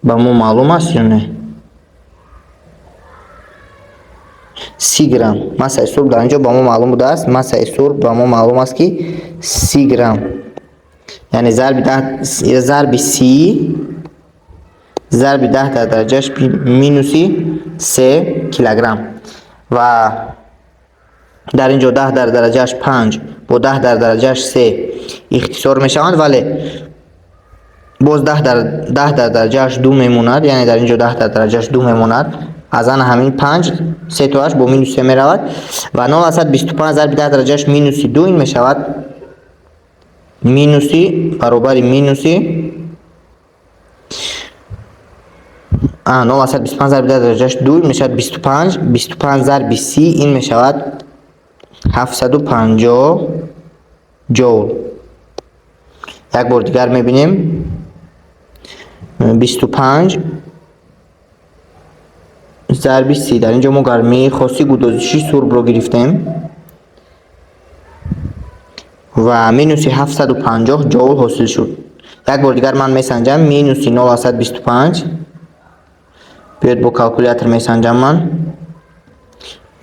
ба мо маълум аст ё не? 30 грамм. Массаи сурб дар ин ҷо ба мо маълум будааст. Массаи сурб ба мо маълум аст, ки 30 грамм, яъне зарби даҳ, зарби 30 зарби 10 дар дараҷааш минуси 3 килограмм. Ва дар ин ҷо 10 дар дараҷааш 5 бо 10 дар дараҷааш 3 ихтисор мешаванд, вале боз 10 дар дараҷааш 2 мемонад. Яъне дар ин ҷо 10 дар дараҷааш 2 мемонад. Аз ана ҳамин 5 сетоаш бо минус 3 меравад ва 0,25 зарби 10 дараҷааш минуси 2, ин мешавад минуси баробари минуси 0,25 зарби 10 дараҷааш 2 мешавад 25. 25 зарби 30, ин мешавад 750 ҷоул. Як бор дигар мебинем: 25 зарби 30. Дар ин ҷо мо гармии хоси гудозиши сурбро гирифтем ва минуси 750 ҷоул ҳосил шуд. Як бор дигар ман месанҷам: минуси 0,25. Биёед, бо калкулятор месанҷам ман.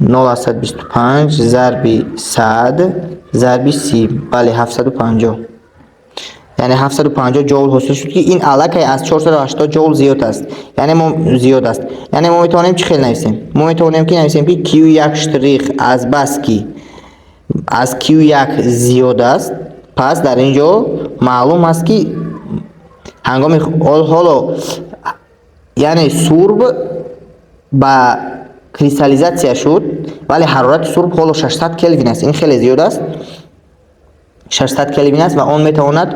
0,25 зарби 100 зарби 30, бале, 750, яъне 750 ҷоул ҳосил шуд, ки ин аллакай аз 480 ҷоул зиёд аст. Яъне мо зиёд аст, яъне мо метавонем чӣ хел нависем? Мо метавонем ки нависем, ки Q1 штрих азбаски аз Q1 зиёд аст, пас дар ин ҷо маълум аст, ки ҳангоми ҳоло, яъне сурб ба кристаллизация шуд, вале ҳарорати сурб ҳоло 600 келвин аст. Ин хеле зиёд аст, 600 келвин аст, ва он метавонад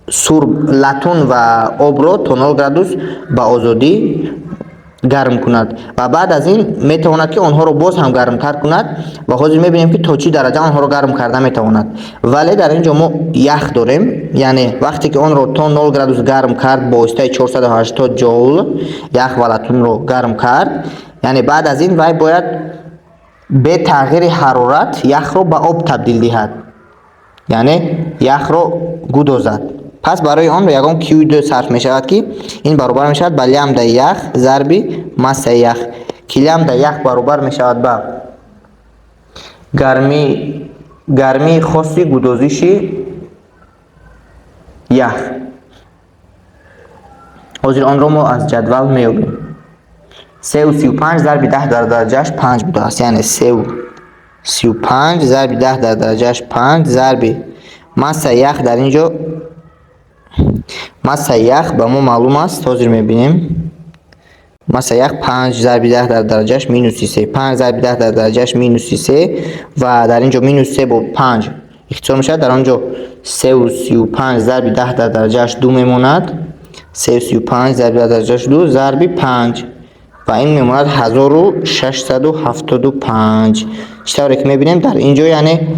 сурб, латун ва обро то 0 градус ба озодӣ гарм кунад ва баъд аз ин метавонад, ки онҳоро боз ҳам гармтар кунад. Ва ҳозир мебинем, ки то чӣ дараҷа онҳоро гарм карда метавонад. Вале дар ин ҷо мо ях дорем, яъне вақте ки онро то 0 градус гарм кард, бо воситаи 480 ҷоул ях ва латунро гарм кард, яъне баъд аз ин вай бояд бе тағйири ҳарорат яхро ба об табдил диҳад, яъне яхро гудозад. Пас барои он ягон Q2 сарф мешавад, ки ин баробар мешавад ба лямбдаи ях зарби массаи ях, ки лямбдаи ях баробар мешавад ба гармии хоси гудозиши ях. Ҳозир онро мо аз ҷадвал меёбем. 3,35 зарби 10 дар дараҷааш 5 будааст, яъне 3,35 зарби 10 дар дараҷааш 5 зарби массаи ях. Дар ин ҷо массаи ях ба мо маълум аст, ҳозир мебинем. Массаи ях 5 зарби 10 дар дараҷааш минуси 3, 5 зарби 10 дар дараҷааш минуси 3, ва дар ин ҷо минус 3 бо 5 ихтисор мешавад. Дар он ҷо 3,35 зарби 10 дар дараҷааш 2 мемонад. 3,35 зарби 10 дараҷааш 2 зарби 5, ва ин мемонад 1675. Чӣ тавре ки мебинем, дар ин ҷо, яъне,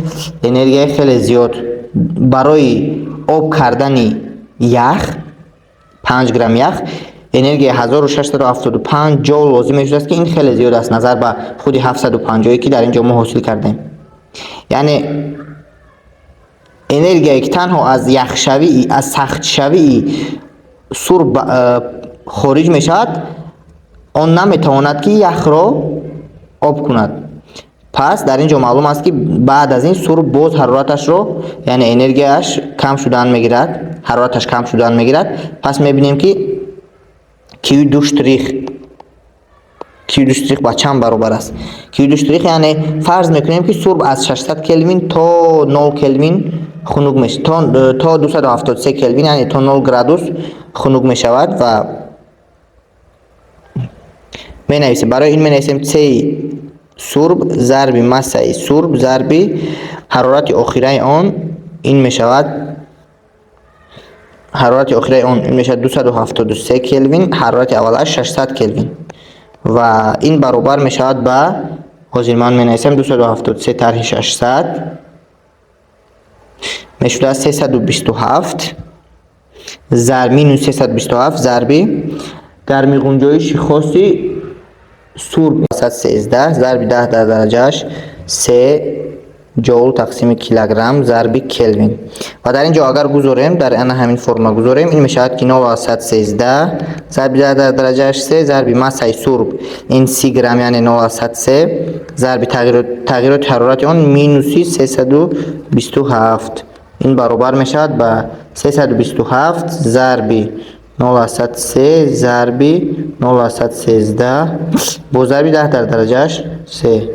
энергияи хеле зиёд барои об кардани ях, 5 грамм ях, энергияи 1675 ҷоул лозим мешудааст, ки ин хеле зиёд аст назар ба худи 750, ки дар ин ҷо мо ҳосил кардем. Яъне энергияе, ки танҳо аз яхшавӣ, аз сахтшавии сурб хориҷ мешавад, он наметавонад, ки яхро об кунад. Пас дар ин ҷо маълум аст, ки баъд аз ин сурб боз ҳарораташро, яъне энергияаш кам шудан мегирад, ҳарораташ кам шудан мегирад. Пас мебинем, ки Q2 штрих, Q2 штрих ба чанд баробар аст. Q2 штрих, яъне фарз мекунем, ки сурб аз 600 келвин то 0 келвин хунук мешавад, то 273 келвин, яъне то 0 градус хунук мешавад, ва менависем, барои ин менависем: C сурб зарби массаи сурб зарби ҳарорати охираи он. Ин мешавад ҳарорати охираи он, ин мешавад 273 келвин, ҳарорати аввалаш 600 келвин, ва ин баробар мешавад ба, ҳозир ман менависам, 273 тарҳи 600 мешудааст 327 зарб минус 327 зарби гармиғунҷоиши хоси сурб 113 зарби 10 дар дараҷааш 3 ҷоул тақсими килограмм зарби келвин. Ва дар ин ҷо агар гузорем, дар ана ҳамин формула гузорем, ин мешавад, ки 0,13 зарби 10 дар дараҷааш 3 зарби массаи сурб, ин 30 грамм, яъне 0,3, зарби тағйироти ҳарорати он минуси 327. Ин баробар мешавад ба 327 зарби 0,3 зарби 0,13 бо зарби 10 дар дараҷааш 3.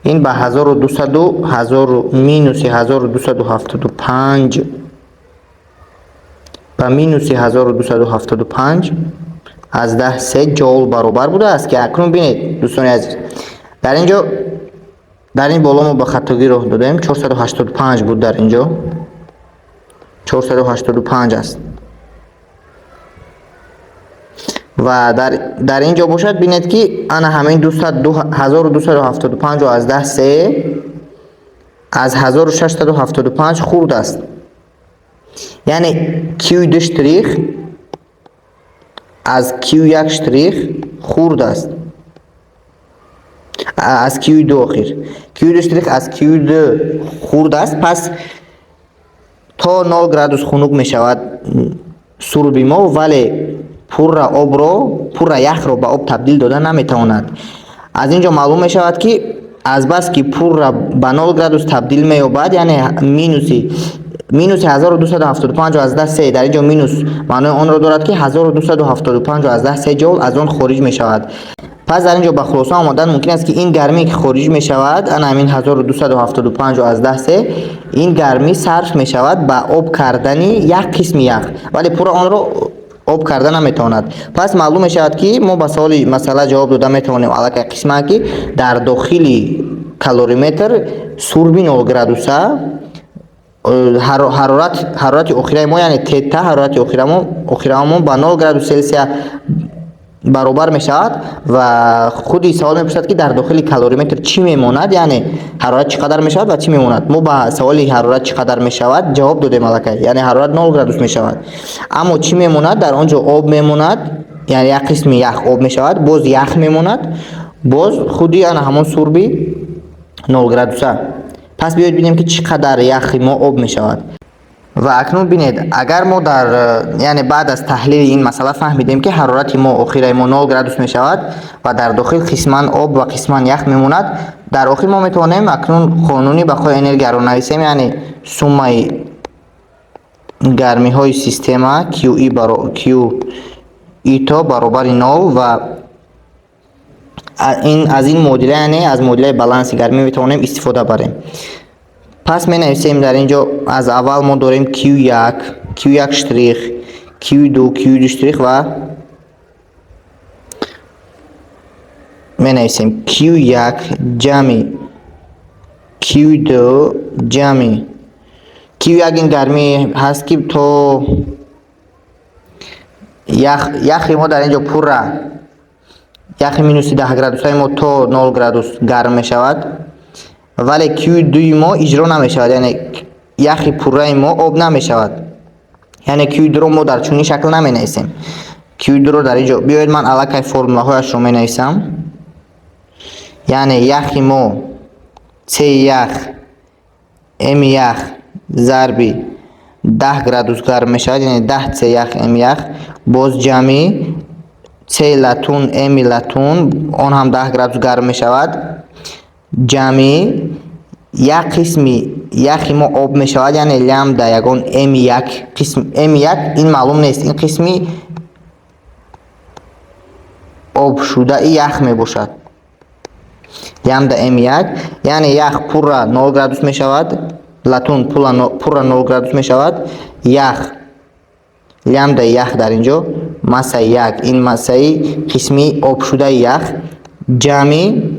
Ин ба 1200 минуси 1275, ба минуси 1275 аз 10 3 ҷоул баробар будааст, ки акнун бинед, дӯстони азиз, дар ин ҷо, дар ин боло мо ба хатогӣ роҳ додем, 485 буд, дар ин ҷо 485 аст. Ва дар ин ҷо бошад, бинед, ки ана ҳамин 1275 аз 10 3 аз 1675 хурд аст, яъне Q2 штрих аз Q1 штрих хурд аст, аз Q2, охир Q2 штрих аз Q2 хурд аст. Пас то 0 градус хунук мешавад сурби мо, вале пурра обро, пурра яхро ба об табдил дода наметавонад. Аз ин ҷо маълум мешавад, ки азбаски пурра ба 0 градус табдил меёбад, яъне минуси 1275 аз 10 3, дар ин ҷо минус маънои онро дорад, ки 1275 аз 10 3 ҷоул аз он хориҷ мешавад. Пас дар ин ҷо ба хулоса омадан мумкин аст, ки ин гармие, ки хориҷ мешавад, ана ҳамин 1275 аз 10 3, ин гармӣ сарф мешавад ба об кардани як қисми ях, вале пурра онро об карда наметавонад. Пас маълум мешавад, ки мо ба саволи масъала ҷавоб дода метавонем аллакай қисман, ки дар дохили калориметр сурби 0 градуса ҳарорати охираи мо, яъне тета ҳарорати охирамо ба 0 градус Селсия баробар мешавад. Ва худи савол мепурсад, ки дар дохили калориметр чӣ мемонад, яъне ҳарорат чӣ қадар мешавад ва чӣ мемонад. Мо ба саволи ҳарорат чӣ қадар мешавад ҷавоб додем аллакай, яъне ҳарорат 0 градус мешавад, аммо чӣ мемонад? Дар он ҷо об мемонад, яъне як қисми ях об мешавад, боз ях мемонад, боз худи ана ҳамон сурби 0 градуса. Пас биёед бинем, ки чӣ қадар яхи мо об мешавад. Ва акнун бинед, агар мо дар, яъне баъд аз таҳлили ин масъала фаҳмидем, ки ҳарорати мо охираи мо 0 градус мешавад ва дар дохил қисман об ва қисман ях мемонад, дар охир мо метавонем акнун қонуни бақои энергияро нависем, яъне суммаи гармиҳои система QI то баробари 0 ва аз ин муодила, яъне аз муодилаи баланси гармӣ метавонем истифода барем. Пас менависем дар ин ҷо аз аввал мо дорем Q1, Q1 штрих, Q2, Q2 штрих ва менависем Q1 ҷамъи Q2 ҷамъи Q1. Ин гармӣ ҳаст, ки то яхи мо дар ин ҷо пурра яхи минуси 10 градусҳои мо то 0 градус гарм мешавад, вале Q2 мо иҷро намешавад, яъне яхи пурраи мо об намешавад. Яъне Q2-ро мо дар чунин шакл наменависем. Q2-ро дар ин ҷо биёед, ман аллакай формулаҳояшро менависам. Яъне яхи мо C ях M ях зарби 10 градус гарм мешавад, яъне 10 C ях M ях, боз ҷамъи C латун M латун, он ҳам 10 градус гарм мешавад, ҷамъи як қисми яхи мо об мешавад, яъне лямбда ягон М1 қисм М1, ин маълум нест, ин қисми обшудаи ях мебошад. Лямбда М1, яъне ях пурра 0 градус мешавад, латун пурра 0 градус мешавад, ях лямбда ях дар инҷо массаи як, ин массаи қисми обшудаи ях, ҷамъи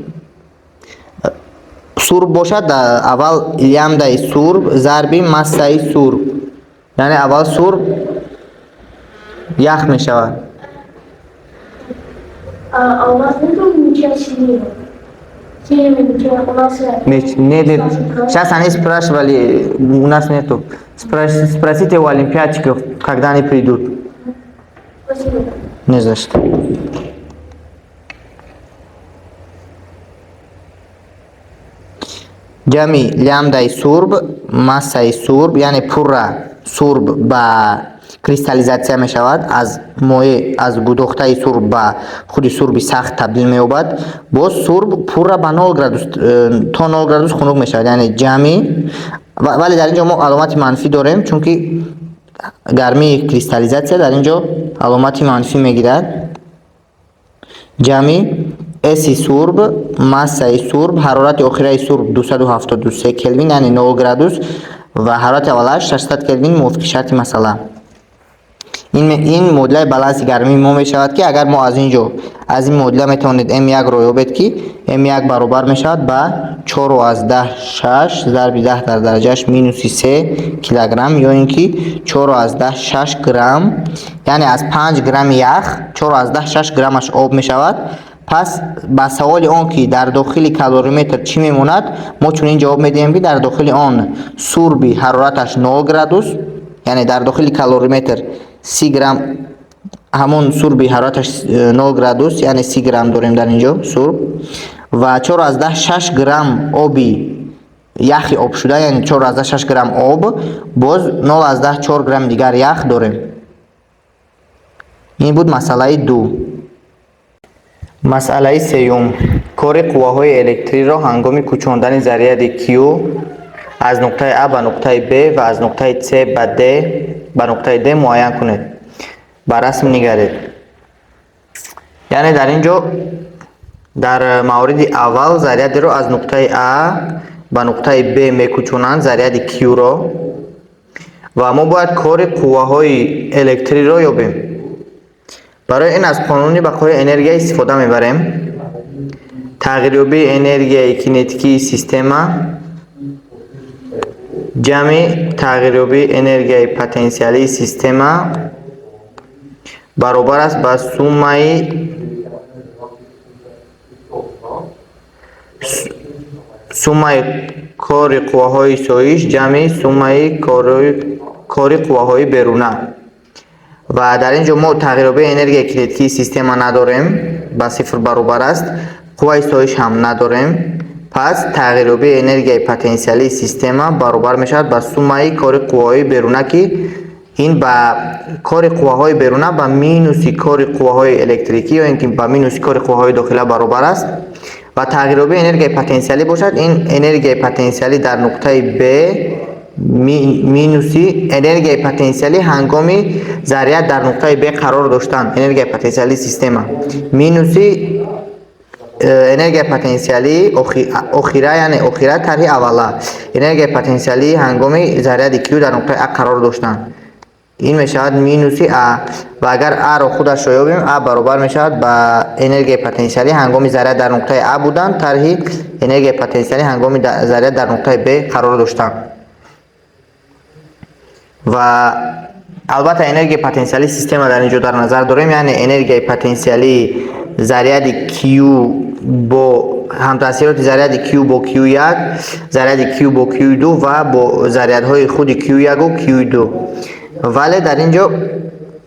сурб бошад, аввал лямбдаи сурб зарби массаи сурб, яъне аввал сурб ях мешавад. А у вас нету мяча синего? Синего мяча у нас. Мяч? Нет, нет. Сейчас они спрашивали, у нас нету. Спросите у олимпиадчиков, когда они придут. Спасибо. Не за что. Ҷамъи лямбдаи сурб, массаи сурб, яъне пурра сурб ба кристаллизатсия мешавад, аз моеъ, аз гудохтаи сурб ба худи сурби сахт табдил меёбад, боз сурб пурра ба 0 градус, то 0 градус хунук мешавад, яъне ҷамъи, вале дар ин ҷо мо аломати манфӣ дорем, чунки гармии кристаллизатсия дар ин ҷо аломати манфӣ мегирад, ҷамъи S сурб, массаи сурб, ҳарорати охираи сурб 273 келвин, яъне 0 градус, ва ҳарорати аввалаш 600 келвин мувофиқи шарти масъала. Ин муодилаи баланси гармии мо мешавад, ки агар мо аз ин ҷо, аз ин муодила метавонед М1-ро ёбед, ки М1 баробар мешавад ба 4,6 зарби 10 дар дараҷааш минуси 3 килограмм, ё ин ки 4,6 грамм, яъне аз 5 грамми ях 4,6 граммаш об мешавад. Пас ба саволи он, ки дар дохили калориметр чӣ мемонад, мо чунин ҷавоб медиҳем, ки дар дохили он сурби ҳарораташ 0 градус, яъне дар дохили калориметр 30 грамм ҳамон сурби ҳарораташ 0 градус, яъне 30 грамм дорем дар ин ҷо сурб, ва 4,6 грамм оби яхи обшуда, яъне 4,6 грамм об, боз 0,4 грамм дигар ях дорем. Ин буд масъалаи 2. Масъалаи сеюм. Кори қувваҳои электриро ҳангоми кӯчондани заряди Q аз нуқтаи А ба нуқтаи Б ва аз нуқтаи С ба Д ба нуқтаи Д муайян кунед. Ба расм нигаред. Яъне дар ин ҷо дар мавриди аввал зарядиро аз нуқтаи А ба нуқтаи Б мекӯчонанд, заряди Q-ро, ва мо бояд кори қувваҳои электриро ёбем. Барои ин аз қонуни бақои энергия истифода мебарем. Тағйирёбии энергияи кинетикии система ҷамъи тағйирёбии энергияи потенсиалии система баробар аст ба суммаи кори қувваҳои соиш ҷамъи суммаи кори қувваҳои беруна. Ва дар ин ҷо мо тағйирёбии энергияи кинетикии система надорем, ба сифр баробар аст, қувваи соиш ҳам надорем. Пас тағйирёбии энергияи потенсиалии система баробар мешавад ба суммаи кори қувваҳои беруна, ки ин ба кори қувваҳои беруна ба минуси кори қувваҳои электрикӣ ё ин ки ба минуси кори қувваҳои дохила баробар аст. Ва тағйирёбии энергияи потенсиалӣ бошад, ин энергияи потенсиалӣ дар нуқтаи Б минуси энергияи потенсиалӣ ҳангоми заряд дар нуқтаи Б қарор доштан, энергияи потенсиалии система минуси энергияи потенсиалии охира, яъне охира тарҳи аввала, энергияи потенсиалии ҳангоми заряди Q дар нуқтаи А қарор доштан, ин мешавад минуси А. Ва агар А-ро худашро ёбем, А баробар мешавад ба энергияи потенсиалӣ ҳангоми заряд дар нуқтаи А будан тарҳи энергияи потенсиалӣ ҳангоми заряд дар нуқтаи Б қарор доштан. Ва албатта, энергияи потенсиалии система дар ин ҷо дар назар дорем, яъне энергияи потенсиалии заряди Q бо ҳамтаъсироти заряди Q бо Q1, заряди Q бо Q2 ва бо зарядҳои худи Q1 Q2. Вале дар ин ҷо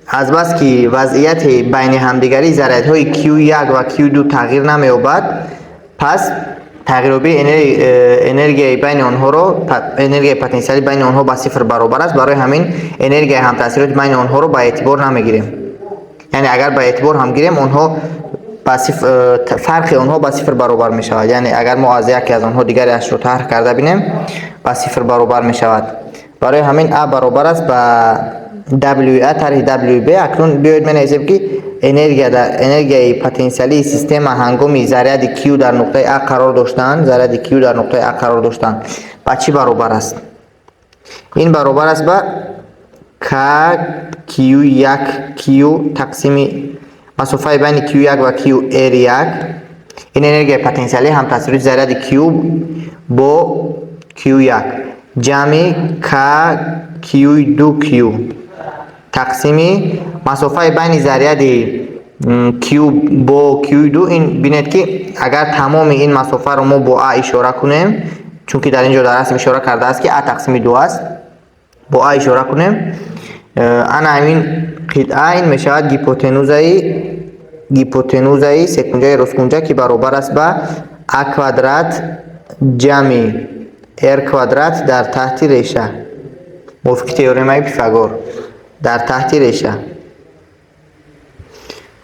азбаски вазъияти байни ҳамдигарии зарядҳои Q1 ва Q2 тағйир намеёбад, пас тағйирёбии энергияи байни онҳоро, энергияи потенсиалии байни онҳо ба сифр баробар аст. Барои ҳамин энергияи ҳамтаъсироти байни онҳоро ба эътибор намегирем, яъне агар ба эътибор ҳам гирем, онҳо ба фарқи онҳо ба сифр баробар мешавад, яъне агар мо аз яке аз онҳо дигареашро тарҳ карда бинем, ба сифр баробар мешавад. Барои ҳамин А баробар аст ба WA тарҳи WB. Акнун биёед менависем, ки энергия дар энергияи потенсиалии система ҳангоми заряди Q дар нуқтаи А қарор доштан, заряди Q дар нуқтаи А қарор доштан ба чӣ баробар аст? Ин баробар аст ба K Q1 Q тақсими масофаи байни Q1 ва Q R1, ин энергияи потенсиалии ҳамтаъсироти заряди Q бо Q1, ҷамъи K Q2 Q тақсими масофаи байни заряди Q бо Q2. Ин бинед, ки агар тамоми ин масофаро мо бо А ишора кунем, чунки дар ин ҷо дар расм ишора кардааст, ки А тақсими 2 аст, бо А ишора кунем, ана ҳамин қитъа ин мешавад гипотенузаи секунҷаи росткунҷа, ки баробар аст ба А квадрат ҷамъи R квадрат дар таҳти реша, мувофиқи теоремаи Пифагор дар таҳти реша.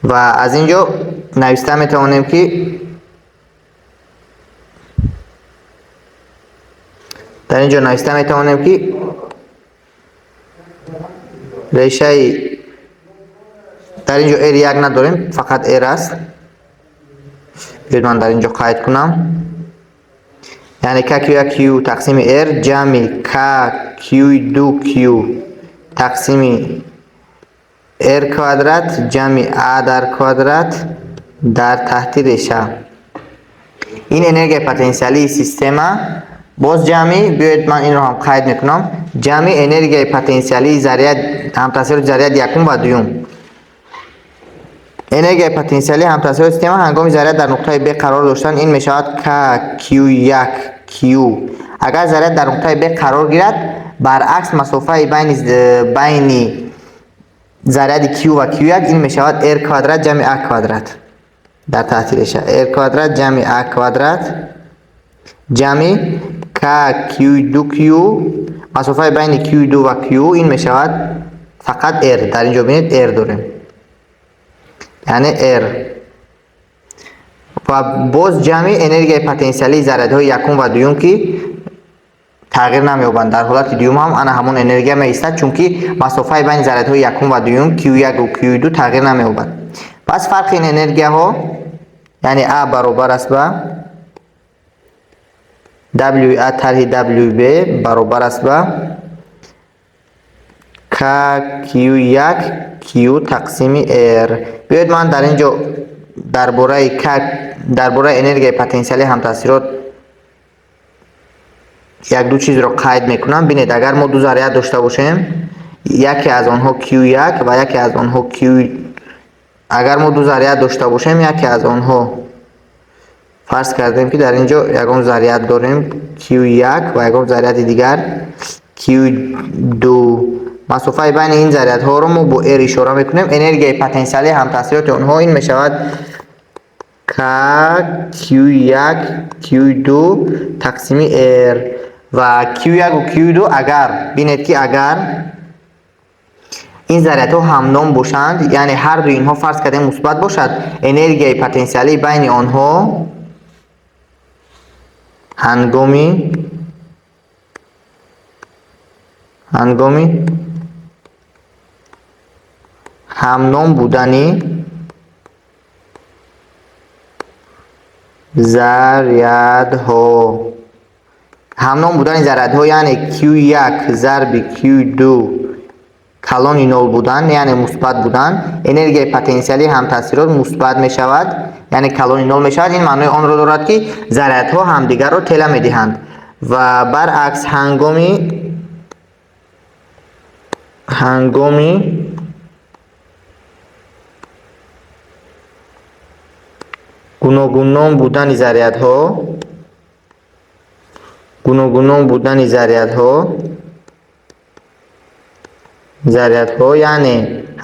Ва аз ин ҷо нависта метавонем, ки дар ин ҷо нависта метавонем, ки решаи дар ин ҷо R1 надорем, фақат R аст. Биёед, ман дар ин ҷо қайд кунам, яъне K Q1 Q тақсими R ҷамъи K Q2 Q тақсими R квадрат ҷамъи А дар квадрат дар таҳти реша, ин энергияи потенсиалии система. Боз ҷамъи, биёед, ман инро ҳам қайд мекунам, ҷамъи энергияи потенсиалии заряд ҳамтаъсироти заряди якум ва дуюм. Энергияи потенсиалии ҳамтаъсироти система ҳангоми заряд дар нуқтаи Б қарор доштан ин мешавад K Q1 Q. Агар заряд дар нуқтаи Б қарор гирад, баръакс масофаи байни заряди Q ва Q1 ин мешавад R квадрат ҷамъи А квадрат дар таҳти реша, R квадрат ҷамъи А квадрат ҷамъи K Q2 Q. Масофаи байни Q2 ва Q ин мешавад фақат R. Дар ин ҷо бинед, R дорем, яъне R. Ва боз ҷамъи энергияи потенсиалии зарядҳои якум ва дуюм, ки тағйир намеёбанд. Дар ҳолати дуюм ҳам ана ҳамон энергия меистад, чунки масофаи байни зарядҳои якум ва дуюм Q1 ва Q2 тағйир намеёбад. Пас фарқи ин энергияҳо, яъне А баробар аст ба WA тарҳи WB баробар аст ба K Q1 Q тақсими R. Биёед, ман дар ин ҷо дар бораи K, дар бораи энергияи потенсиалии ҳамтаъсирот як-ду чизро қайд мекунам. Бинед, агар мо ду заряд дошта бошем, яке аз онҳо Q1 ва яке аз онҳо Q, агар мо ду заряд дошта бошем, яке аз онҳо, фарз кардем, ки дар ин ҷо ягон заряд дорем Q1 ва ягон заряди дигар Q2, масофаи байни ин зарядҳоро мо бо R ишора мекунем. Энергияи потенсиалии ҳамтаъсироти онҳо ин мешавад K Q1 Q2 тақсими R ва Q1 ва Q2 агар бинед ки агар ин зарядҳо ҳамном бошанд, яъне ҳар дуи инҳо фарз кардем мусбат бошад, энергияи потенсиалии байни онҳо ҳангоми ҳамном будани зарядҳо, ҳамном будани зарядҳо, яъне Q1 зарби Q2 калони нол будан, яъне мусбат будан, энергияи потенсиалии ҳамтаъсирот мусбат мешавад, яъне калони нол мешавад. Ин маънои онро дорад, ки зарядҳо ҳамдигарро тела медиҳанд ва баръакс ҳангоми гуногунном будани зарядҳо, яъне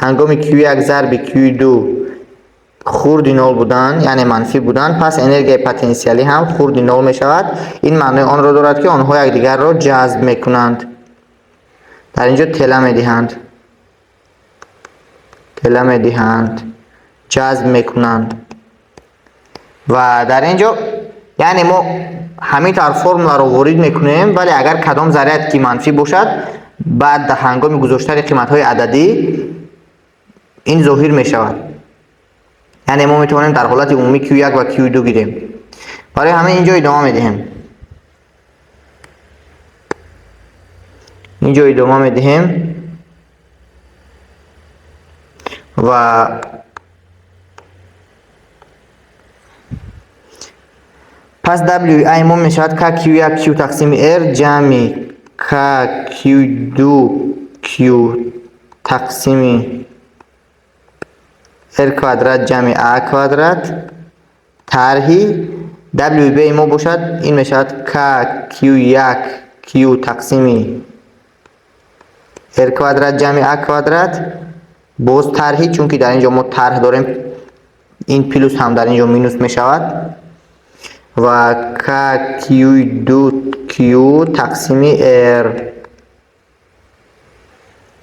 ҳангоми Q1 зарби Q2 хурди нол будан, яъне манфӣ будан, пас энергияи потенсиалӣ ҳам хурди нол мешавад. Ин маънои онро дорад, ки онҳо якдигарро ҷазб мекунанд. Дар инҷо тела медиҳанд, ҷазб мекунанд. Ва дар инҷо яъне мо ҳамин тавр формуларо ворид мекунем, вале агар кадом заряд ки манфӣ бошад, баъд ҳангоми гузоштани қиматҳои ададӣ ин зоҳир мешавад. Яъне мо метавонем дар ҳолати умумӣ Q1 ва Q2 гирем. Барои ҳамин инҷо идома медиҳем. Ва пас WI мо мешавад KQ1 Q тақсими R ҷамъи KQ2 Q тақсими R квадрат ҷамъи A квадрат тарҳи WB мо бошад, ин мешавад KQ1 Q тақсими R квадрат ҷамъи A квадрат боз тарҳи, чунки дар инҷо мо тарҳ дорем, ин плюс ҳам дар инҷо минус мешавад ва KQ2 Q тақсими R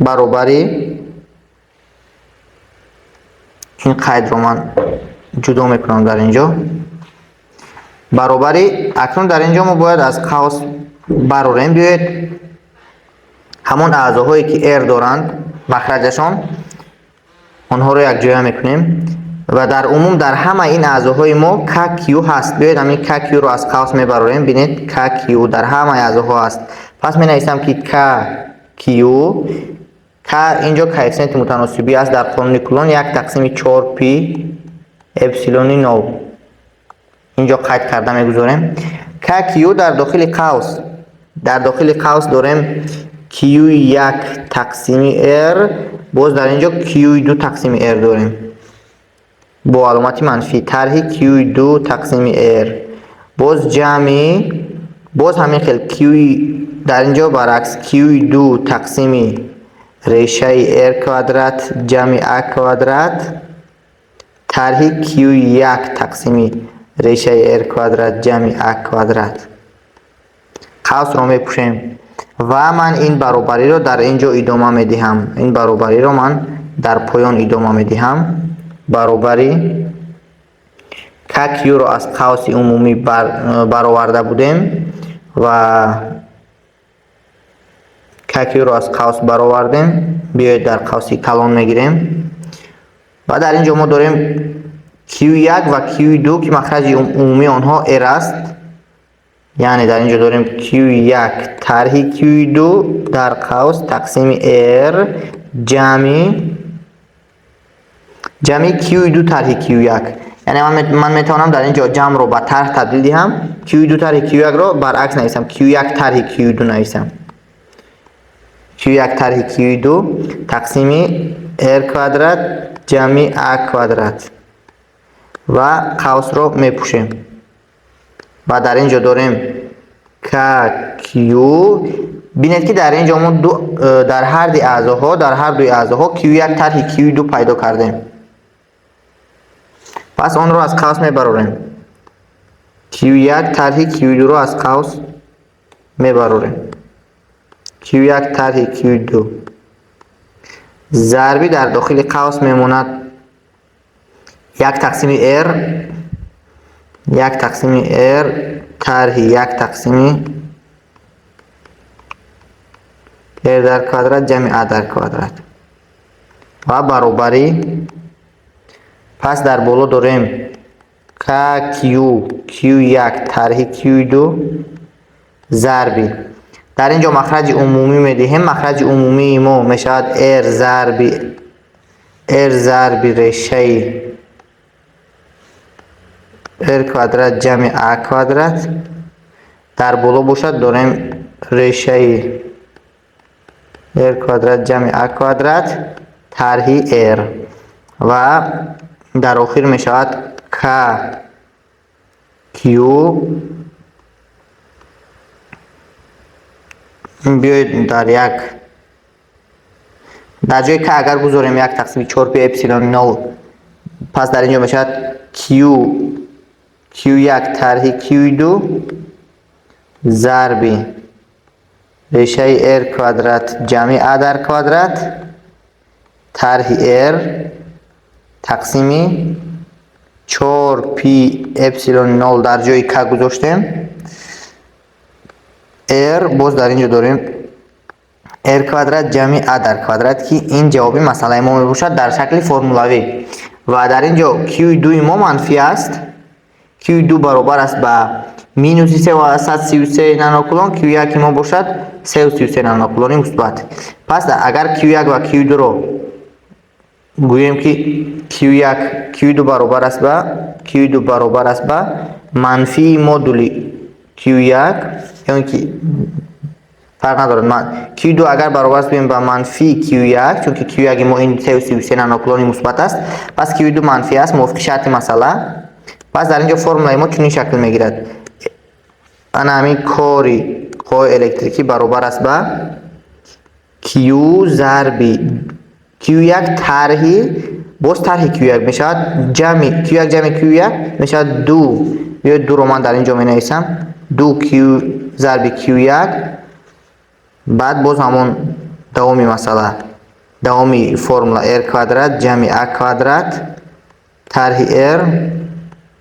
баробари ин қайдро ман ҷудо мекунам дар инҷо баробари. Акнун дар инҷо мо бояд аз қавс барорем. Биёед ҳамон аъзоҳое ки R доранд махраҷашон, онҳоро якҷоя мекунем ва дар умум дар ҳама ин аъзоҳои мо KQ ҳаст. Биёед ҳамин KQ-ро аз қавс мебарорем. Бинед, KQ дар ҳамаи аъзоҳо ҳаст. Пас менависам ки KQ, K инҷо коэффисиенти мутаносибӣ аст дар қонуни Кулон 1 тақсими 4 пи эпсилони 0. Инҷо қайд карда мегузорем. KQ дар дохили қавс, дорем Q1 тақсими R, боз дар инҷо Q2 тақсими R дорем бо аломати манфӣ, тарҳи Q2 тақсими R боз ҷамъи, боз ҳамин хел Q дар инҷо баръакс Q2 тақсими решаи R квадрат ҷамъи A квадрат тарҳи Q1 тақсими решаи R квадрат ҷамъи A квадрат. Қавсро мепӯшем ва ман ин баробариро дар инҷо идома медиҳам. Ин баробариро ман дар поён идома медиҳам. Баробари KQ-ро аз қавси умумӣ бароварда будем ва KQ-ро аз қавс баровардем. Биёед дар қавси калон мегирем ва дар инҷо мо дорем Q1 ва Q2 ки махраҷи умумии онҳо R аст. Яъне дар инҷо дорем Q1 тарҳи Q2 дар қавс тақсими R ҷамъи Q2 тарҳи Q1. Яъне ман метавонам дар инҷо ҷамъро ба тарҳ табдил диҳам, Q2 тарҳи Q1-ро баръакс нависам, Q1 тарҳи Q2 нависам. Q1 тарҳи Q2 тақсими R квадрат ҷамъи A квадрат ва қавсро мепӯшем. Ва дар инҷо дорем KQ. Бинед ки дар инҷо мо дар ҳар дуи аъзоҳо Q1 тарҳи Q2 пайдо кардем. Пас онро аз қавс мебарорем. Q1 тарҳи Q2-ро аз қавс мебарорем. Q1 тарҳи Q2 зарби дар дохили қавс мемонад 1 тақсими R, 1 тақсими R тарҳи 1 тақсими R дар квадрат ҷамъи A дар квадрат ва баробари. Пас дар боло дорем KQ Q1 тарҳи Q2 зарби. Дар ин ҷо махраҷи умумӣ медиҳем. Махраҷи умумии мо мешавад R зарби R зарби решаи R квадрат ҷамъи A квадрат. Дар боло бошад дорем решаи R квадрат ҷамъи A квадрат тарҳи R ва дар охир мешавад K Q. Биёед дар як дар ҷои K агар гузорем 1 тақсими 4 пи эпсилон 0, пас дар ин ҷо мешавад Q Q1 тарҳи Q2 зарби решаи R квадрат ҷамъи A дар квадрат тарҳи R тақсими 4 пи эпсилон 0 дар ҷои K гузоштем. R боз дар ин ҷо дорем R квадрат ҷамъи A дар квадрат, ки ин ҷавоби масъалаи мо мебошад дар шакли формулавӣ. Ва дар ин ҷо Q2 мо манфӣ аст. Q2 баробар аст ба минуси 3,33 нанокулон, Q1 мо бошад 3,33 нанокулони мусбат. Пас агар Q1 ва Q2-ро гӯем ки Q1 Q2 баробар аст ба Q2 баробар аст ба манфии модули Q1, ё ин ки фарқ надорад. Q2 агар баробар аст гӯем ба манфии Q1, чунки Q1 мо ин 3,33 нанокулони мусбат аст, пас Q2 манфӣ аст мувофиқи шарти масъала. Пас дар ин ҷо формулаи мо чунин шакл мегирад. Ана ҳамин кори қувваи электрикӣ баробар аст ба Q зарби Q1 тарҳи боз тарҳи Q1 мешавад ҷамъи Q1 ҷамъи Q1 мешавад 2. Биёед 2-ро ман дар ин ҷо менависам. 2 Q зарби Q1, баъд боз ҳамон давоми масъала, давоми формула R квадрат ҷамъи A квадрат тарҳи R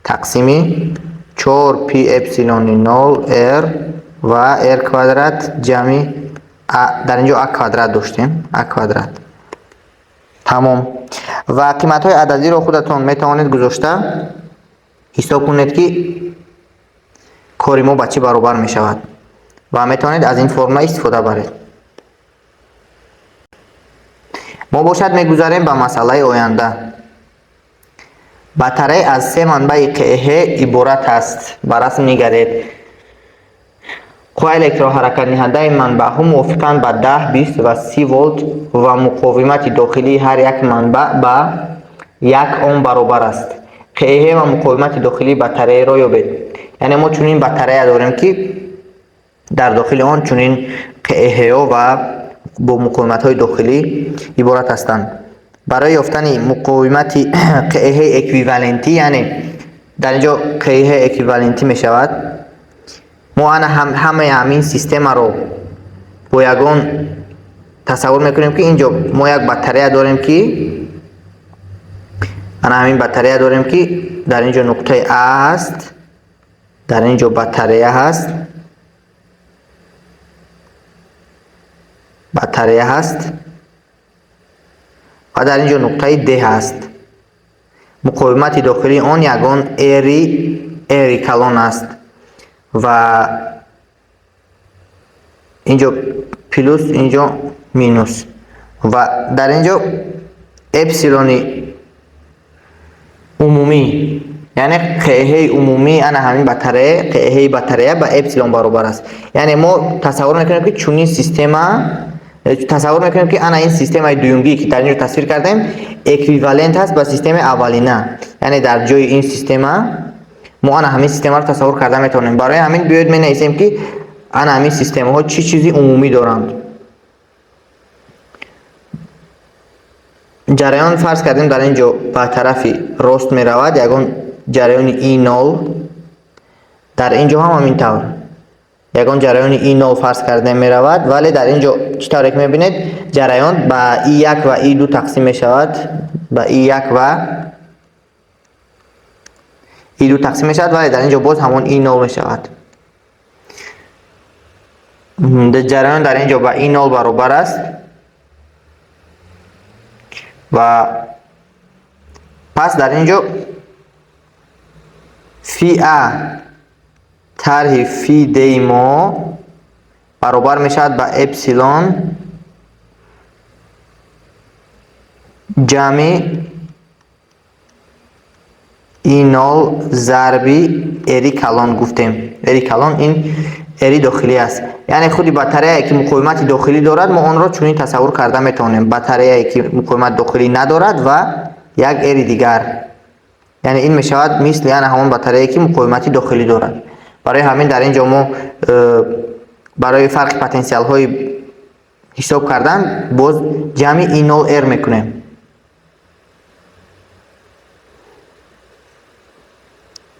тақсими 4 пи эпсилони 0 R ва R квадрат ҷамъи A. Дар ин ҷо A квадрат доштем, A квадрат. Тамом. Ва қиматҳои ададиро худатон метавонед гузошта ҳисоб кунед, ки кори мо ба чӣ баробар мешавад ва метавонед аз ин формула истифода баред. Мо бошад мегузарем ба масъалаи оянда. Батарея аз се манбаи ҚЭХ иборат аст. Ба расм нигаред. Қувваи электроҳаракатдиҳандаи манбаъҳо мувофиқан ба 10, 20 ва 30 волт ва муқовимати дохилии ҳар як манбаъ ба 1 ом баробар аст. ҚЭХ ва муқовимати дохилии батареяро ёбед. Яъне мо чунин батарея дорем, ки дар дохили он чунин ҚЭХ-ҳо ва бо муқовиматҳои дохилӣ иборат ҳастанд. Барои ёфтани муқовимати ҚЭХ эквивалентӣ, яъне дар ин ҷо ҚЭХ эквивалентӣ мешавад, мо ана ҳамаи ҳамин системаро бо ягон тасаввур мекунем, ки ин ҷо мо як батарея дорем, ки ана ҳамин батарея дорем, ки дар ин ҷо нуқтаи А ҳаст, дар ин ҷо батарея ҳаст, батарея ҳаст ва дар ин ҷо нуқтаи Д ҳаст. Муқовимати дохилии он ягон R калон аст ва ин ҷо плюс, ин ҷо минус ва дар ин ҷо эпсилони умумӣ, яъне ҚЭХ умумӣ ана ҳамин батарея, ҚЭХ батарея ба эпсилон баробар аст. Яъне мо тасаввур мекунем, ки чунин система, тасаввур мекунем, ки ана ин системаи дуюмгӣ, ки дар ин ҷо тасвир кардем, эквивалент аст ба системаи аввалина. Яъне дар ҷои ин система мо ана ҳамин системаро тасаввур карда метавонем. Барои ҳамин биёед менависем, ки ана ҳамин системаҳо чӣ чизи умумӣ доранд. Ҷараён фарз кардем дар ин ҷо ба тарафи рост меравад, ягон ҷараёни I0. Дар ин ҷо ҳам ҳамин тавр ягон ҷараёни I0 фарз кардем меравад, вале дар ин ҷо чӣ тавре ки мебинед, ҷараён ба I1 ва I2 тақсим мешавад, ба I1 ва I2 тақсим мешавад, вале дар ин ҷо боз ҳамон I0 мешавад. Ҷараён дар ин ҷо ба I0 баробар аст ва пас дар ин ҷо фи а тарҳи фи д мо баробар мешавад ба эпсилон ҷамъи I0 зарби р калон гуфтем. Р калон ин р дохилӣ аст. Яъне худи батареяе ки муқовимати дохилӣ дорад, мо онро чунин тасаввур карда метавонем: батареяе ки муқовимат дохилӣ надорад ва як р дигар. Яъне ин мешавад мисли яъне ҳамон батареяе ки муқовимати дохилӣ дорад. Барои ҳамин дар ин ҷо мо барои фарқи потенсиалҳои ҳисоб кардан боз ҷамъи I0 R мекунем.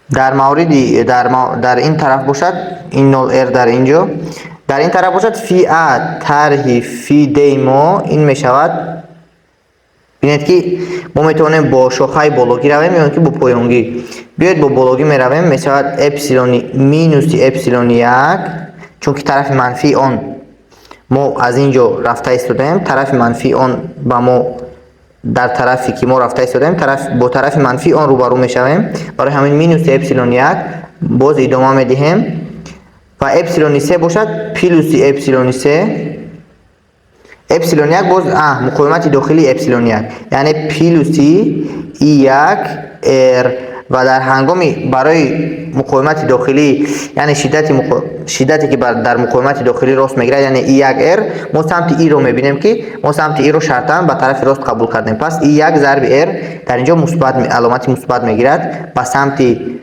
Дар мавриди дар ин тараф бошад I0 R дар ин ҷо, дар ин тараф бошад фи а тарҳи фи д мо ин мешавад. Бинед ки мо метавонем бо шохаи бологӣ равем ё ки бо поёнгӣ. Биёед бо бологӣ меравем, мешавад эпсилони минуси эпсилони як, чунки тарафи манфии он мо аз ин ҷо рафта истодаем, тарафи манфии он ба мо дар тарафе ки мо рафта истодаем, бо тарафи манфии он рӯбарӯ мешавем. Барои ҳамин минуси эпсилони як боз идома медиҳем ва эпсилони се бошад плюси эпсилони се, эпсилон як боз муқовимати дохилии эпсилон як, яъне плюси I1 R. Ва дар ҳангоми барои муқовимати дохилӣ, яъне шиддате ки дар муқовимати дохилӣ рост мегирад, яъне I1 R, мо самти I-ро мебинем ки мо самти I-ро шартан ба тарафи рост қабул кардем. Пас I1 зарби R дар ин ҷо мусбат, аломати мусбат мегирад ба самти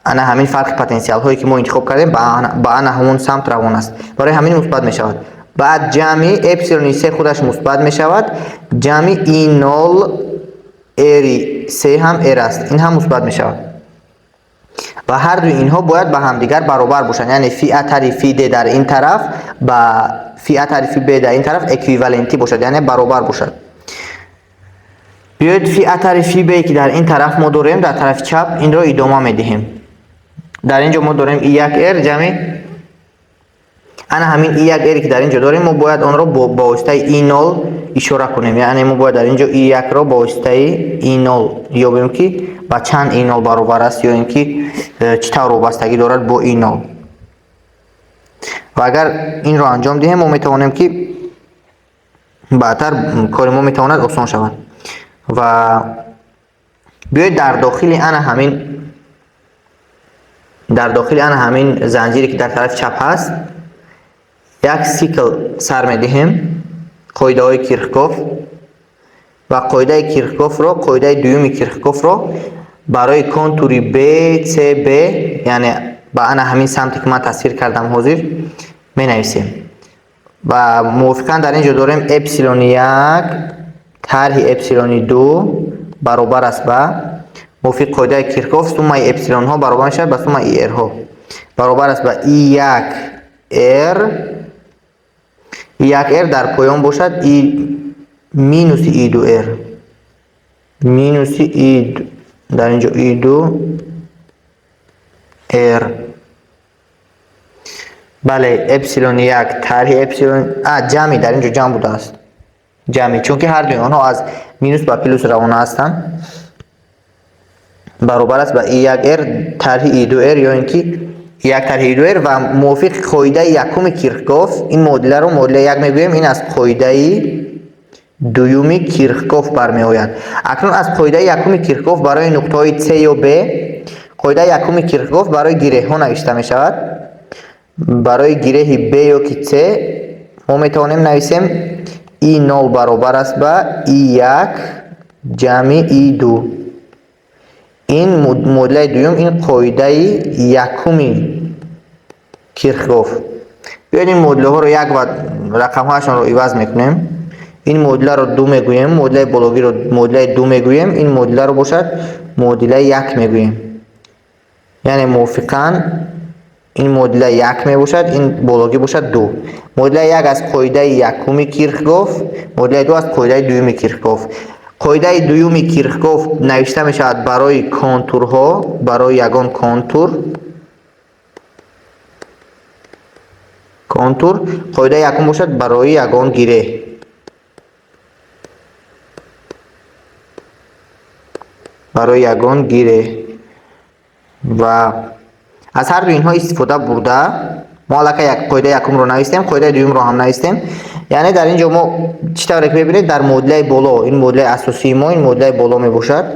ана ҳамин фарқи потенсиалҳое ки мо интихоб кардем, ба ана ҳамон самт равон аст. Барои ҳамин мусбат мешавад. Баъд ҷамъи эпсилони се худаш мусбат мешавад, ҷамъи I0 R се ҳам R аст, ин ҳам мусбат мешавад. Ва ҳар дуи инҳо бояд ба ҳамдигар баробар бошанд, яъне фи а тарҳи фи д дар ин тараф ба фи а тарҳи фи б дар ин тараф эквивалентӣ бошад, яъне баробар бошад. Биёед фи а тарҳи фи б ки дар ин тараф мо дорем, дар тарафи чап инро идома медиҳем. Дар ин ҷо мо дорем I1 R ҷамъи ана ҳамин I1 R ки дар ин ҷо дорем, мо бояд онро ба воситаи I0 ишора кунем. Яъне мо бояд дар ин ҷо I1-ро ба воситаи I0 ёбем ки ба чанд I0 баробар аст ё ин ки чӣ тавр вобастагӣ дорад бо I0. Ва агар инро анҷом диҳем, мо метавонем ки баъдтар кори мо метавонад осон шавад. Ва биёед дар дохили ана ҳамин занҷире ки дар тарафи чап ҳаст як сикл сар медиҳем, қоидаҳои Кирхгоф. Ва қоидаи Кирхгофро, қоидаи дуюми Кирхгофро барои контури BCB, яъне ба ана ҳамин самте ки ман тасвир кардам ҳозир менависем. Ва мувофиқан дар ин ҷо дорем эпсилони як тарҳи эпсилони ду баробар аст ба мувофиқи қоидаи Кирхгоф суммаи эпсилонҳо баробар мешавад ба суммаи R-ҳо, баробар аст ба I1 R, I1 R дар поён бошад I минуси I2 R минуси I дар ин ҷо I2 R. Бале, эпсилони як тарҳи эпсилон ҷамъи дар ин ҷо ҷамъ будааст, ҷамъи, чунки ҳар дуи онҳо аз минус ба плюс равона ҳастанд, баробар аст ба I1 R тарҳи I2 R ё ин ки I1 тарҳи I2 R. Ва мувофиқи қоидаи якуми Кирхгоф ин муодиларо муодилаи як мегӯем, ин аз қоидаи дуюми Кирхгоф бармеояд. Акнун аз қоидаи якуми Кирхгоф барои нуқтаҳои С ё Б, қоидаи якуми Кирхгоф барои гиреҳҳо навишта мешавад. Барои гиреҳи Б ё ки С мо метавонем нависем I0 баробар аст ба I1 ҷамъи I2. Ин муодилаи дуюм, ин қоидаи якуми Кирхгоф. Биёед ин муодилаҳоро як ва рақамҳояшонро иваз мекунем. Ин муодиларо ду мегӯем, муодилаи бологиро муодилаи ду мегӯем, ин муодиларо бошад муодилаи як мегӯем. Яъне мувофиқан ин муодила як мебошад, ин бологӣ бошад ду. Муодилаи як аз қоидаи якуми Кирхгоф, муодилаи ду аз қоидаи дуюми Кирхгоф. Қоидаи дуюми Кирхгоф навишта мешавад барои контурҳо, барои ягон контур. Контур. Қоидаи якум бошад барои ягон гиреҳ. Барои ягон гиреҳ. Ва аз ҳар ду инҳо истифода бурда мо аллакай қоидаи якумро навистем, қоидаи дуюмро ҳам навистем. Яъне дар ин ҷо мо чӣ тавре ки мебинед, дар муодилаи боло, ин муодилаи асосии мо, ин муодилаи боло мебошад.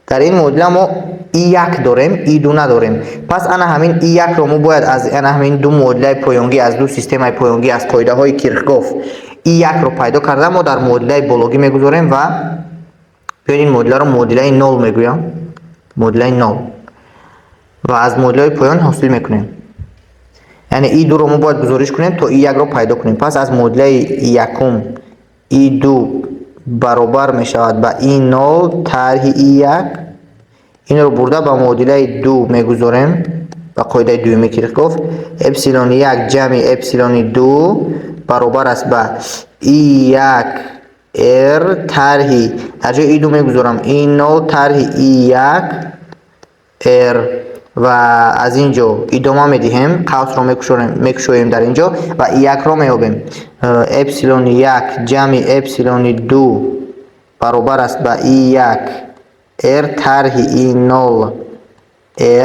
Дар ин муодила мо И1 дорем, И2 надорем. Пас ана ҳамин И1-ро мо бояд аз ана ҳамин ду муодилаи поёнгӣ, аз ду системаи поёнгӣ, аз қоидаҳои Кирхгоф И1-ро пайдо карда мо дар муодилаи бологӣ мегузорем ва биёед ин муодиларо муодилаи нол мегӯям. Муодилаи нол. Ва аз муодилаи поён ҳосил мекунем. Яъне И2-ро мо бояд гузориш кунем то И1-ро пайдо кунем. Пас аз муодилаи якум И2 баробар мешавад ба И0 тарҳи И1. Инро бурда ба муодилаи ду мегузорем, ба қоидаи дуюми Кирхгоф. Эпсилони як ҷамъи эпсилони ду баробар аст ба И1 R тарҳи, дар ҷои И2 мегузорам И0 тарҳи И1 R ва аз ин ҷо идома медиҳем, қавсро мекушоем дар ин ҷо ва И1-ро меёбем. Эпсилони як ҷамъи эпсилони ду баробар аст ба И1 R тарҳи И0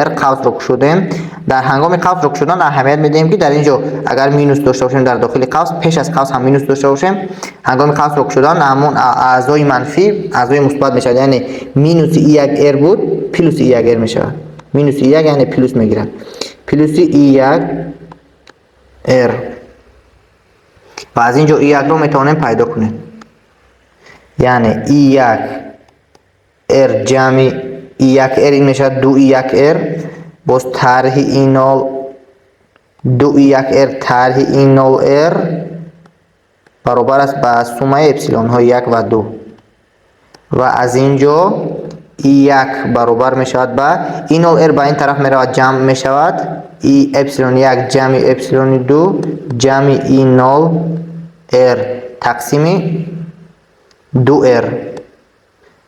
R, қавсро кушодем. Дар ҳангоми қавсро кушодан аҳамият медиҳем, ки дар ин ҷо агар минус дошта бошем дар дохили қавс, пеш аз қавс ҳам минус дошта бошем, ҳангоми қавсро кушодан ҳамон аъзои манфӣ аъзои мусбат мешавад. Яъне минуси И1 R буд, плюси И1 R мешавад. Минуси И1 яъне плюс мегирад. Плюси И1 R. Ва аз ин ҷо И1-ро метавонем пайдо кунем. Яъне И1 R ҷамъи И1 R ин мешавад ду И1 R, боз тарҳи И0 ду И1 R тарҳи И0 R баробар аст ба суммаи эпсилонҳои як ва ду. Ва аз ин ҷо И1 баробар мешавад ба И0 R ба ин тараф меравад, ҷамъ мешавад И эпсилон як ҷамъи эпсилони ду ҷамъи И0 R тақсими ду R.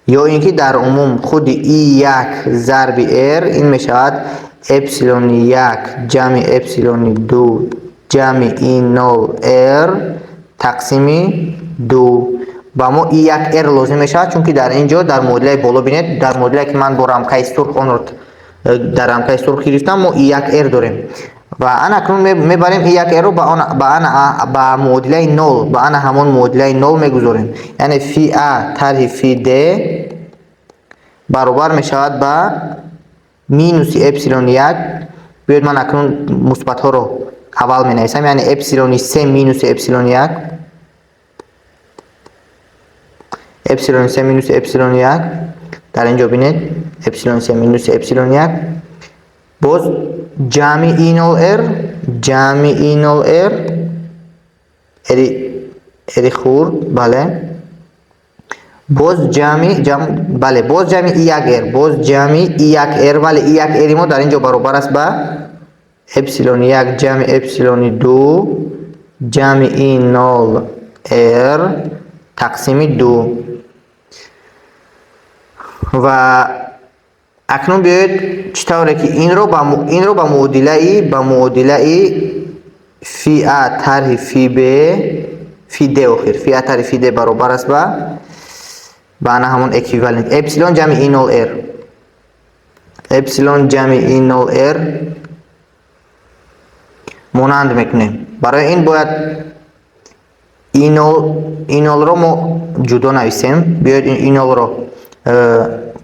Ё ин ки дар умум худи И1 зарби R ин мешавад эпсилони як ҷамъи эпсилони ду ҷамъи И0 R тақсими ду. Ба мо И1 R лозим мешавад, чунки дар ин ҷо дар муодилаи боло бинед, дар муодилае ки ман бо рамкаи сурх онро дар рамкаи сурх гирифтам, мо И1 R дорем. Ва ана акнун мебарем И1 R-ро ба муодилаи нол, ба ана ҳамон муодилаи нол мегузорем. Яъне фи А тарҳи фи Д баробар мешавад ба минуси эпсилони як. Биёед ман акнун мусбатҳоро аввал менависам, яъне эпсилони се минуси эпсилони як, эпсилони се минуси эпсилони як. Дар ин ҷо бинед эпсилони се минуси эпсилони як, боз ҷамъи И0 R, ҷамъи И0 R, R хурд, бале, боз ҷамъи, бале, боз ҷамъи И1 R, боз ҷамъи И1 R, бале, И1 R мо дар ин ҷо баробар аст ба эпсилони як ҷамъи эпсилони ду ҷамъи И0 R тақсими ду. Ва акнун биёед чӣ тавре ки инро ба муодилаи фи А тарҳи фи Б, фи Д охир, фи А тарҳи фи Д баробар аст ба ана ҳамон эквивалент эпсилон ҷамъи И0 R, эпсилон ҷамъи И0 R монанд мекунем. Барои ин бояд И0-ро мо ҷудо нависем. Биёед И0-ро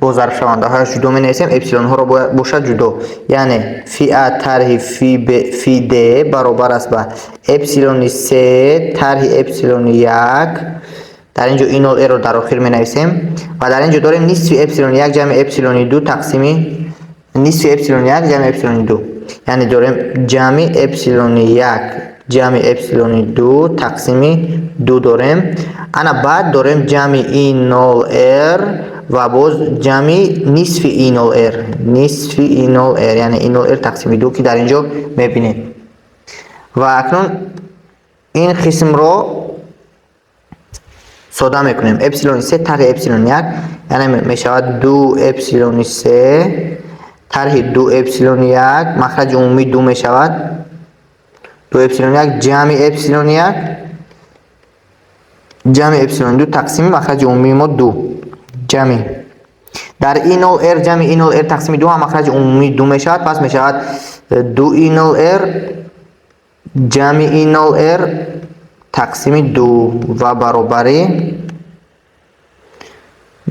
бо зарбшавандаҳояш ҷудо менависем, эпсилонҳоро бошад ҷудо. Яъне фи А тарҳи фи Д баробар аст ба эпсилони се тарҳи эпсилони як. Дар ин ҷо И0 R-ро дар охир менависем ва дар ин ҷо дорем нисфи эпсилони як ҷамъи эпсилони ду тақсими нисфи эпсилони як ҷамъи эпсилони ду. Яъне дорем ҷамъи эпсилони як Ҷамъи эпсилони ду тақсими ду дорем. Ана баъд дорем ҷамъи И нол р ва боз ҷамъи нисфи И нол р, нисфи И нол р, яъне И нол р тақсими ду, ки дар ин ҷо мебинед. Ва акнун ин қисмро сода мекунем. Эпсилони се тарҳи эпсилони як, яъне мешавад ду эпсилони се тарҳи ду эпсилони як, махраҷи умумӣ ду мешавад, ду эпсилони як ҷамъи эпсилони як ҷамъи эпсилони ду тақсими махраҷи умумии мо ду. Ҷамъи дар И нол р ҷамъи И нол р тақсими ду ҳам махраҷи умумӣ ду мешавад. Пас мешавад ду И нол р ҷамъи И нол р тақсими ду ва баробарӣ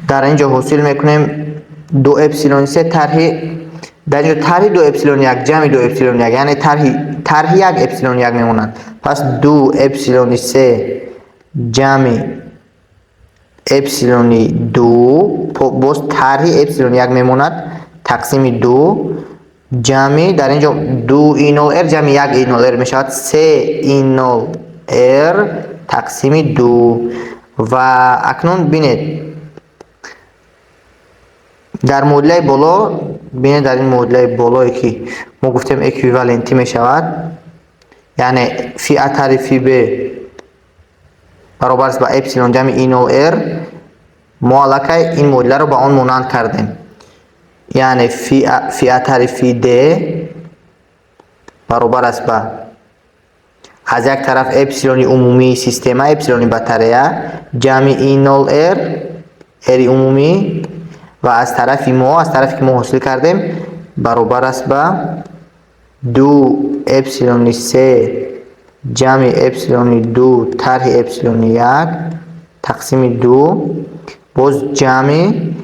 дар ин ҷо ҳосил мекунем ду эпсилони се тарҳи, дар ин ҷо тарҳи ду эпсилони як ҷамъи ду эпсилони як, яъне тарҳи як эпсилони як мемонад. Пас ду эпсилони се ҷамъи эпсилони ду, боз тарҳи эпсилони як мемонад, тақсими ду, ҷамъи дар ин ҷо ду И нол р ҷамъи як И нол р мешавад се И нол р тақсими ду. Ва акнун бинед, дар муодилаи боло, бинед, дар ин муодилаи болое, ки мо гуфтем эквивалентӣ мешавад, яъне фи а тарҳи фи б баробар аст ба эпсилон ҷамъи И нол р, мо аллакай ин муодиларо ба он монанд кардем. Яъне фи а тарҳи фи д баробар аст ба аз як тараф эпсилони умумии система, эпсилони батарея ҷамъи И нол р, ри умумӣ, ва аз тарафи мо, аз тарафе ки мо ҳосил кардем, баробар аст ба ду эпсилони се ҷамъи эпсилони ду тарҳи эпсилони як тақсими ду, боз ҷамъи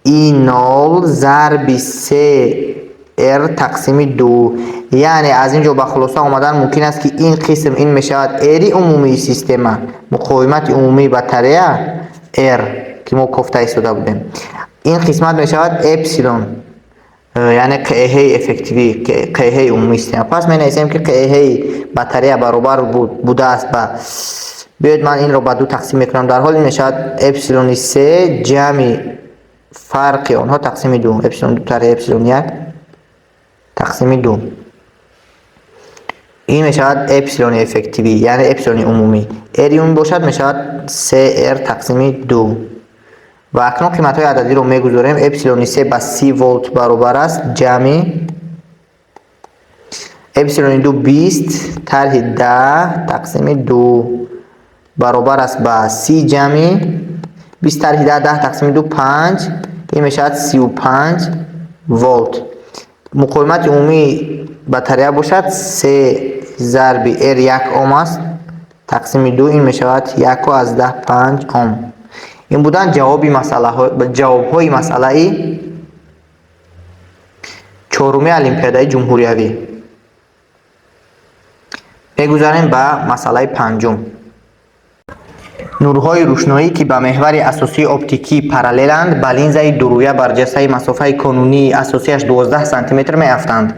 И нол зарби се р тақсими ду. Яъне аз ин ҷо ба хулоса омадан мумкин аст, ки ин қисм ин мешавад ри умумии система, муқовимати умумии батарея р, ки мо кофта истода будем. Ин қисмат мешавад эпсилон, яъне қҳи эффективӣ, қҳи умумии система. Пас менависем, ки қҳи батарея баробар будааст ба, биёед, ман инро ба ду тақсим мекунам, дар ҳол ин мешавад эпсилони се ҷамъи фарқи онҳо тақсими ду, эпсилон ду тарҳи эпсилон як тақсими ду. Ин мешавад эпсилони эффективӣ, яъне эпсилони умумӣ. Ри умумӣ бошад, мешавад се р тақсими ду. Ва акнун қиматҳои ададиро мегузорем. Эпсилони се ба 30 волт баробар аст, ҷамъи эпсилони ду 20 тарҳи 10 тақсими ду баробар аст ба 30 ҷамъи 20 тарҳи 10, 10 тақсими ду панҷ, ин мешавад 35 волт. Муқовимати умумии батарея бошад, се зарби р як ом аст, тақсими ду, ин мешавад 1,5 ом. Ин буданд ҷавобҳои масъалаи чоруми олимпиадаи ҷумҳуриявӣ. Мегузарем ба масъалаи панҷум. Нурҳои рӯшноӣ, ки ба меҳвари асосии оптикӣ параллеланд, ба линзаи дурӯя барҷастаи масофаи конунии асосиаш 12 сантиметр меафтанд.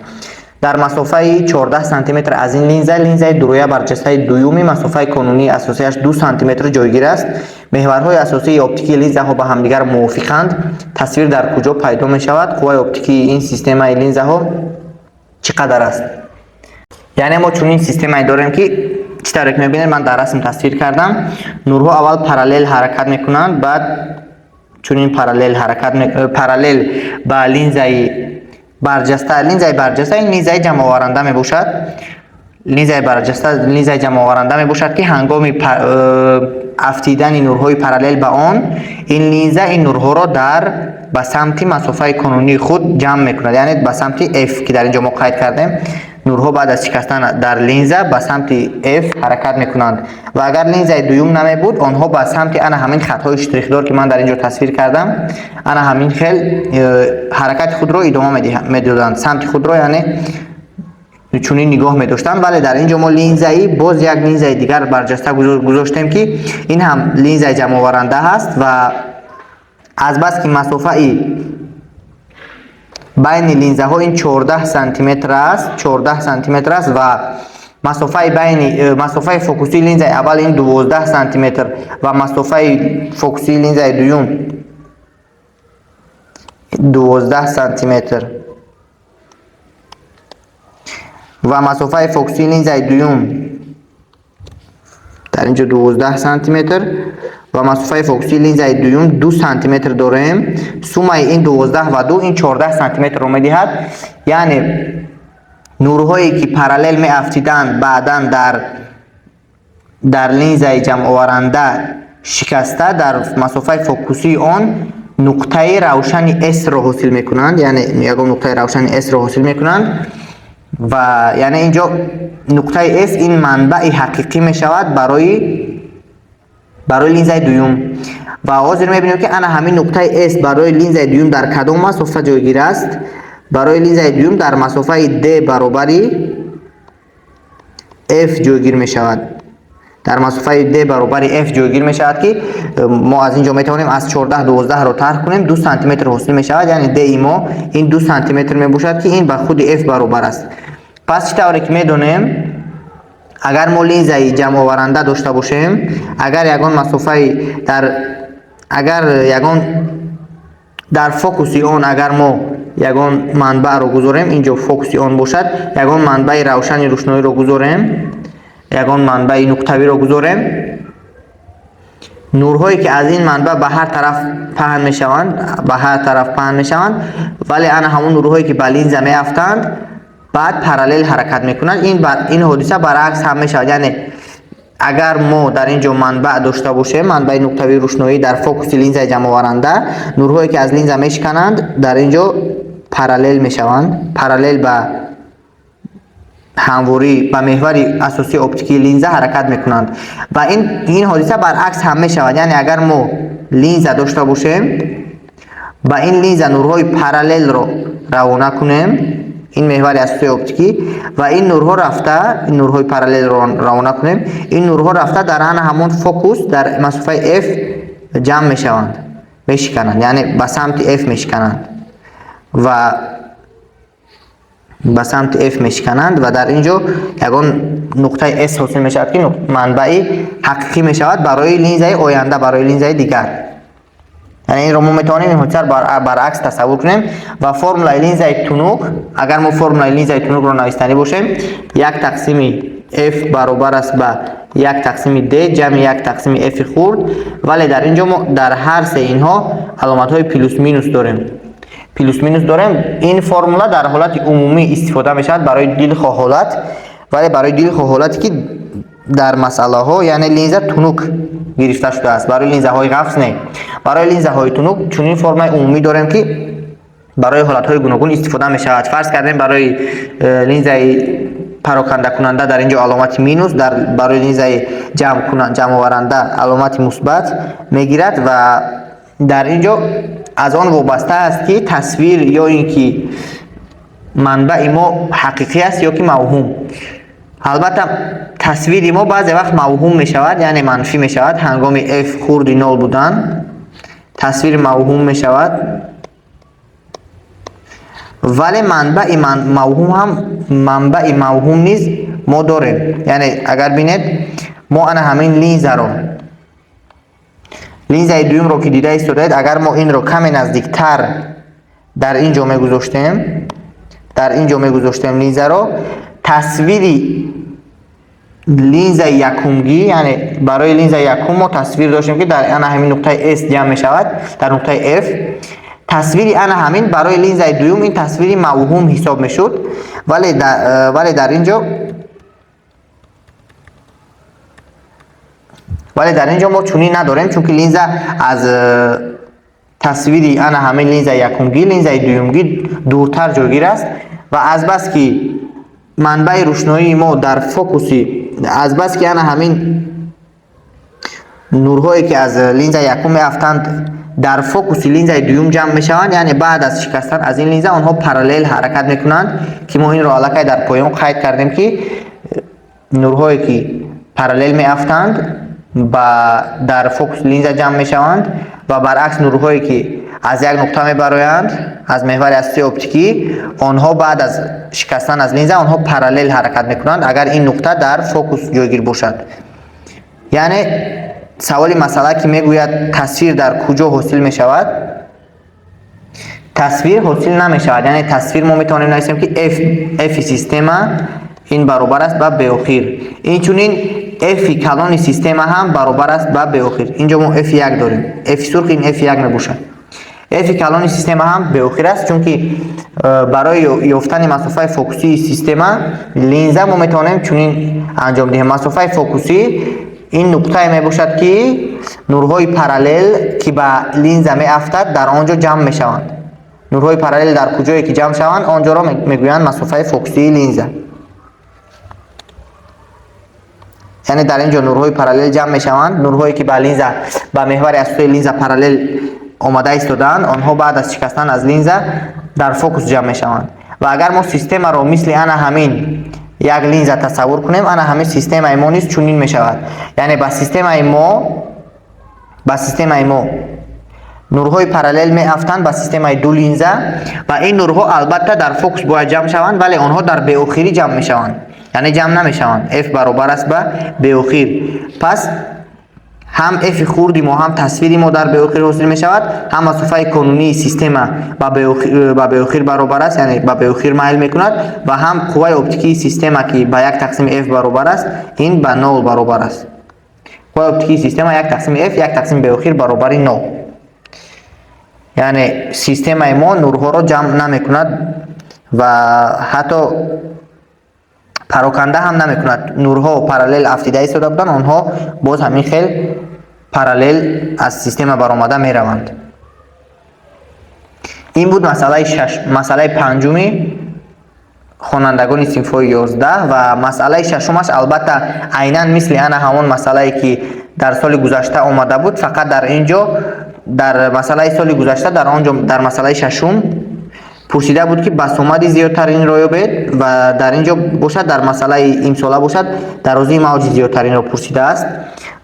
Дар масофаи 14 сантиметр аз ин линза линзаи дурӯя барҷастаи дуюми масофаи конунии асосиаш 2 сантиметр ҷойгир аст. Меҳварҳои асосии оптикии линзаҳо ба ҳамдигар мувофиқанд. Тасвир дар куҷо пайдо мешавад? Қувваи оптикии ин системаи линзаҳо чӣ қадар аст? Яъне мо чунин системае дорем, ки чӣ тавре ки мебинед, ман дар расм тасвир кардам, нурҳо аввал параллел ҳаракат мекунанд, баъд чунин параллел ҳаракат, параллел ба линзаи барҷаста. Линзаи барҷаста ин линзаи ҷамъоваранда мебошад. Линзаи барҷаста линзаи ҷамъоваранда мебошад, ки ҳангоми афтидани нурҳои параллел ба он, ин линза ин нурҳоро дар ба самти масофаи конунии худ ҷамъ мекунад, яъне ба самти F, ки дар ин ҷо мо қайд кардем. Нурҳо баъд аз шикастан дар линза ба самти F ҳаракат мекунанд ва агар линзаи дуюм намебуд, онҳо ба самти ана ҳамин хатҳои штрих дор, ки ман дар ин ҷо тасвир кардам, ана ҳамин хел ҳаракати худро идома медоданд, самти худро, яъне чунин нигоҳ медоштанд. Вале дар ин ҷо мо линзаи, боз як линзаи дигар барҷаста гузоштем, ки ин ҳам линзаи ҷамъоваранда ҳаст ва азбаски масофаи байни линзаҳо ин 14 сантиметр аст, 14 сантиметр аст ва Масофаи байни масофаи фокусии линзаи аввал ин 12 сантиметр ва масофаи фокусии линзаи дуюм 12 сантиметр ва масофаи фокусии линзаи дуюм дар инҷо 12 сантиметр ва масофаи фокусии линзаи дуюм 2 сантиметр дорем. Суммаи ин 12 ва 2 ин 14 сантиметрро медиҳад. Яъне нурҳое ки параллел меафтиданд, баъдан дар линзаи ҷамъоваранда шикаста, дар масофаи фокусии он нуқтаи равшани S-ро ҳосил мекунанд, яъне ягон нуқтаи равшани S-ро ҳосил мекунанд ва яъне инҷо нуқтаи S ин манбаи ҳақиқӣ мешавад барои линзаи дуюм. Ва ҳозир мебинем, ки ана ҳамин нуқтаи S барои линзаи дуюм дар кадом масофа ҷойгир аст. Барои линзаи дуюм дар масофаи D баробари F ҷойгир мешавад. Дар масофаи D баробари F ҷойгир мешавад, ки мо аз ин ҷо метавонем аз 14 12-ро тарҳ кунем, 2 сантиметр ҳосил мешавад. Яъне D мо ин 2 сантиметр мебошад, ки ин ба худи F баробар аст. Пас чӣ тавре ки медонем, агар мо линзаи ҷамъоваранда дошта бошем, агар ягон масофаи дар агар ягон дар фокуси он агар мо ягон манбаъро гузорем, инҷо фокуси он бошад, ягон манбаи равшани рӯшноиро гузорем, ягон манбаи нуқтавиро гузорем, нурҳое ки аз ин манбаъ ба ҳар тараф паҳн мешаванд, ба ҳар тараф паҳн мешаванд, вале ана ҳамон нурҳое ки ба линза меафтанд, баъд параллел ҳаракат мекунанд. Ин ҳодиса баръакс ҳам мешавад. Яъне агар мо дар ин ҷо манбаъ дошта бошем, манбаи нуқтавии рӯшноӣ дар фокуси линзаи ҷамъоваранда, нурҳое ки аз линза мешикананд, дар ин ҷо параллел мешаванд, параллел ба ҳамворӣ ба меҳвари асосии оптикии линза ҳаракат мекунанд. Ва ин ҳодиса баръакс ҳам мешавад. Яъне агар мо линза дошта бошем, ба ин линза нурҳои параллелро равона кунем, ин меҳвари асосии оптикӣ, ва ин нурҳо рафта, ин нурҳои параллелро равона кунем, ин нурҳо рафта дар ана ҳамон фокус дар масофаи F ҷамъ мешаванд, мешикананд, яъне ба самти F мешикананд ва ба самти F мешикананд ва дар ин ҷо ягон нуқтаи S ҳосил мешавад, ки манбаи ҳақиқӣ мешавад барои линзаи оянда, барои линзаи дигар. Яъне инро мо метавонем ин ҳодисаро баръакс тасаввур кунем. Ва формулаи линзаи тунук, агар мо формулаи линзаи тунукро навистанӣ бошем, як тақсими F баробар аст ба як тақсими D ҷамъи як тақсими F хурд. Вале дар ин ҷо мо дар ҳар се инҳо аломатҳои плюс минус дорем, плюс минус дорем. Ин формула дар ҳолати умумӣ истифода мешавад барои дилхоҳ ҳолат, вале барои дилхоҳ ҳолате ки дар масъалаҳо, яъне линза тунук гирифта шудааст, барои линзаҳои ғафз не, барои линзаҳои тунук чунин формулаи умумӣ дорем, ки барои ҳолатҳои гуногун истифода мешавад. Фарз кардем, барои линзаи парокандакунанда дар ин ҷо аломати минус, дар барои линзаи ҷамъоваранда аломати мусбат мегирад. Ва дар ин ҷо аз он вобаста аст, ки тасвир ё ин ки манбаи мо ҳақиқӣ аст ё ки мавҳум. Албатта, тасвири мо баъзе вақт мавҳум мешавад, яъне манфӣ мешавад. Ҳангоми f хурди нол будан тасвир мавҳум мешавад, вале манбаи мавҳум ҳам, манбаи мавҳум низ мо дорем. Яъне агар бинед, мо ана ҳамин линзаро, линзаи дуюмро ки дида истодаед, агар мо инро каме наздиктар дар ин ҷо мегузоштем, дар ин ҷо мегузоштем линзаро, тасвири линзаи якумгӣ, яъне барои линзаи якум мо тасвир доштем, ки дар ана ҳамин нуқтаи S ҷамъ мешавад, дар нуқтаи F, тасвири ана ҳамин барои линзаи дуюм ин тасвири мавҳум ҳисоб мешуд. Вале дар ин ҷо мо чунин надорем, чунки линза аз тасвири ана ҳамин линзаи якумгӣ, линзаи дуюмгӣ дуртар ҷойгир аст. Ва азбаски манбаи рӯшноии мо дар фокуси, азбаски ана ҳамин нурҳое ки аз линзаи якум меафтанд, дар фокуси линзаи дуюм ҷамъ мешаванд, яъне баъд аз шикастан аз ин линза онҳо параллел ҳаракат мекунанд, ки мо инро аллакай дар поён қайд кардем, ки нурҳое ки параллел меафтанд, ба дар фокус линза ҷамъ мешаванд ва баръакс нурҳое ки Аз як нуқта мебароянд, аз меҳвари асосии оптикӣ. Онҳо баъд аз шикастан аз линза онҳо параллел ҳаракат мекунанд, агар ин нуқта дар фокус ҷойгир бошад. Яъне саволи масъала, ки мегӯяд, тасвир дар куҷо ҳосил мешавад, тасвир ҳосил намешавад. Яъне тасвир мо метавонем нависем, ки f система ин баробар аст ба беохир. Инчунин f калони система ҳам баробар аст ба беохир. Инҷо мо f1 дорем, f сурх ин f1 мебошад. F калони система ҳам беохир аст, чунки барои ёфтани масофаи фокусии система линза мо метавонем чунин анҷом диҳем: масофаи фокусӣ ин нуқтае мебошад, ки нурҳои параллел, ки ба линза меафтад, дар он ҷо ҷамъ мешаванд. Нурҳои параллел дар куҷое ки ҷамъ шаванд, он ҷоро мегӯянд масофаи фокусии линза. Яъне дар ин ҷо нурҳои параллел ҷамъ мешаванд. Нурҳое, ки ба линза, ба меҳвари асосии линза параллел омада истодаанд, онҳо баъд аз шикастан аз линза дар фокус ҷамъ мешаванд. Ва агар мо системаро мисли ана ҳамин як линза тасаввур кунем, ана ҳамин системаи мо низ чунин мешавад. Яъне ба системаи мо нурҳои параллел меафтанд, ба системаи ду линза, ва ин нурҳо албатта дар фокус бояд ҷамъ шаванд, вале онҳо дар беохирӣ ҷамъ мешаванд, яъне ҷамъ намешаванд. F баробар аст ба беохир. Пас ҳам f хурди мо, ҳам тасвири мо дар беохир ҳосил мешавад, ҳам масофаи конунии система ба беохир баробар аст, яъне ба беохир майл мекунад, ва ҳам қувваи оптикии система, ки ба як тақсими f баробар аст, ин ба нол баробар аст. Қувваи оптикии система як тақсими f, як тақсими беохир баробари нол. Яъне системаи мо нурҳоро ҷамъ намекунад ва ҳатто пароканда ҳам намекунад. Нурҳо параллел афтида истода буданд, онҳо боз ҳамин хел параллел аз система баромада мераванд. Ин буд масъалаи шаш, масъалаи панҷуми хонандагони синфҳои 11. Ва масъалаи шашумаш албатта айнан мисли ана ҳамон масъалае, ки дар соли гузашта омада буд. Фақат дар ин ҷо, дар масъалаи соли гузашта, дар он ҷо дар масъалаи шашум пурсида буд, ки басомади зиёдтаринро ёбед, ва дар ин ҷо бошад, дар масъалаи имсола бошад, дарозии мавҷи зиёдтаринро пурсидааст.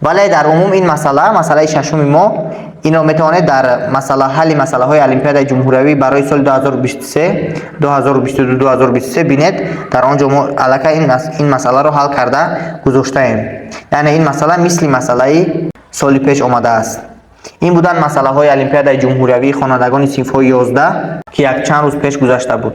Вале дар умум ин масъала, масъалаи шашуми мо, инро метавонед дар масъала ҳалли масъалаҳои олимпиадаи ҷумҳуриявӣ барои соли 2023, 2022, 2023 бинед. Дар он ҷо мо аллакай ин масъаларо ҳал карда гузоштаем. Яъне ин масъала мисли масъалаи соли пеш омадааст. Ин буданд масъалаҳои олимпиадаи ҷумҳуриявии хонандагони синфҳои 11, ки якчанд рӯз пеш гузашта буд.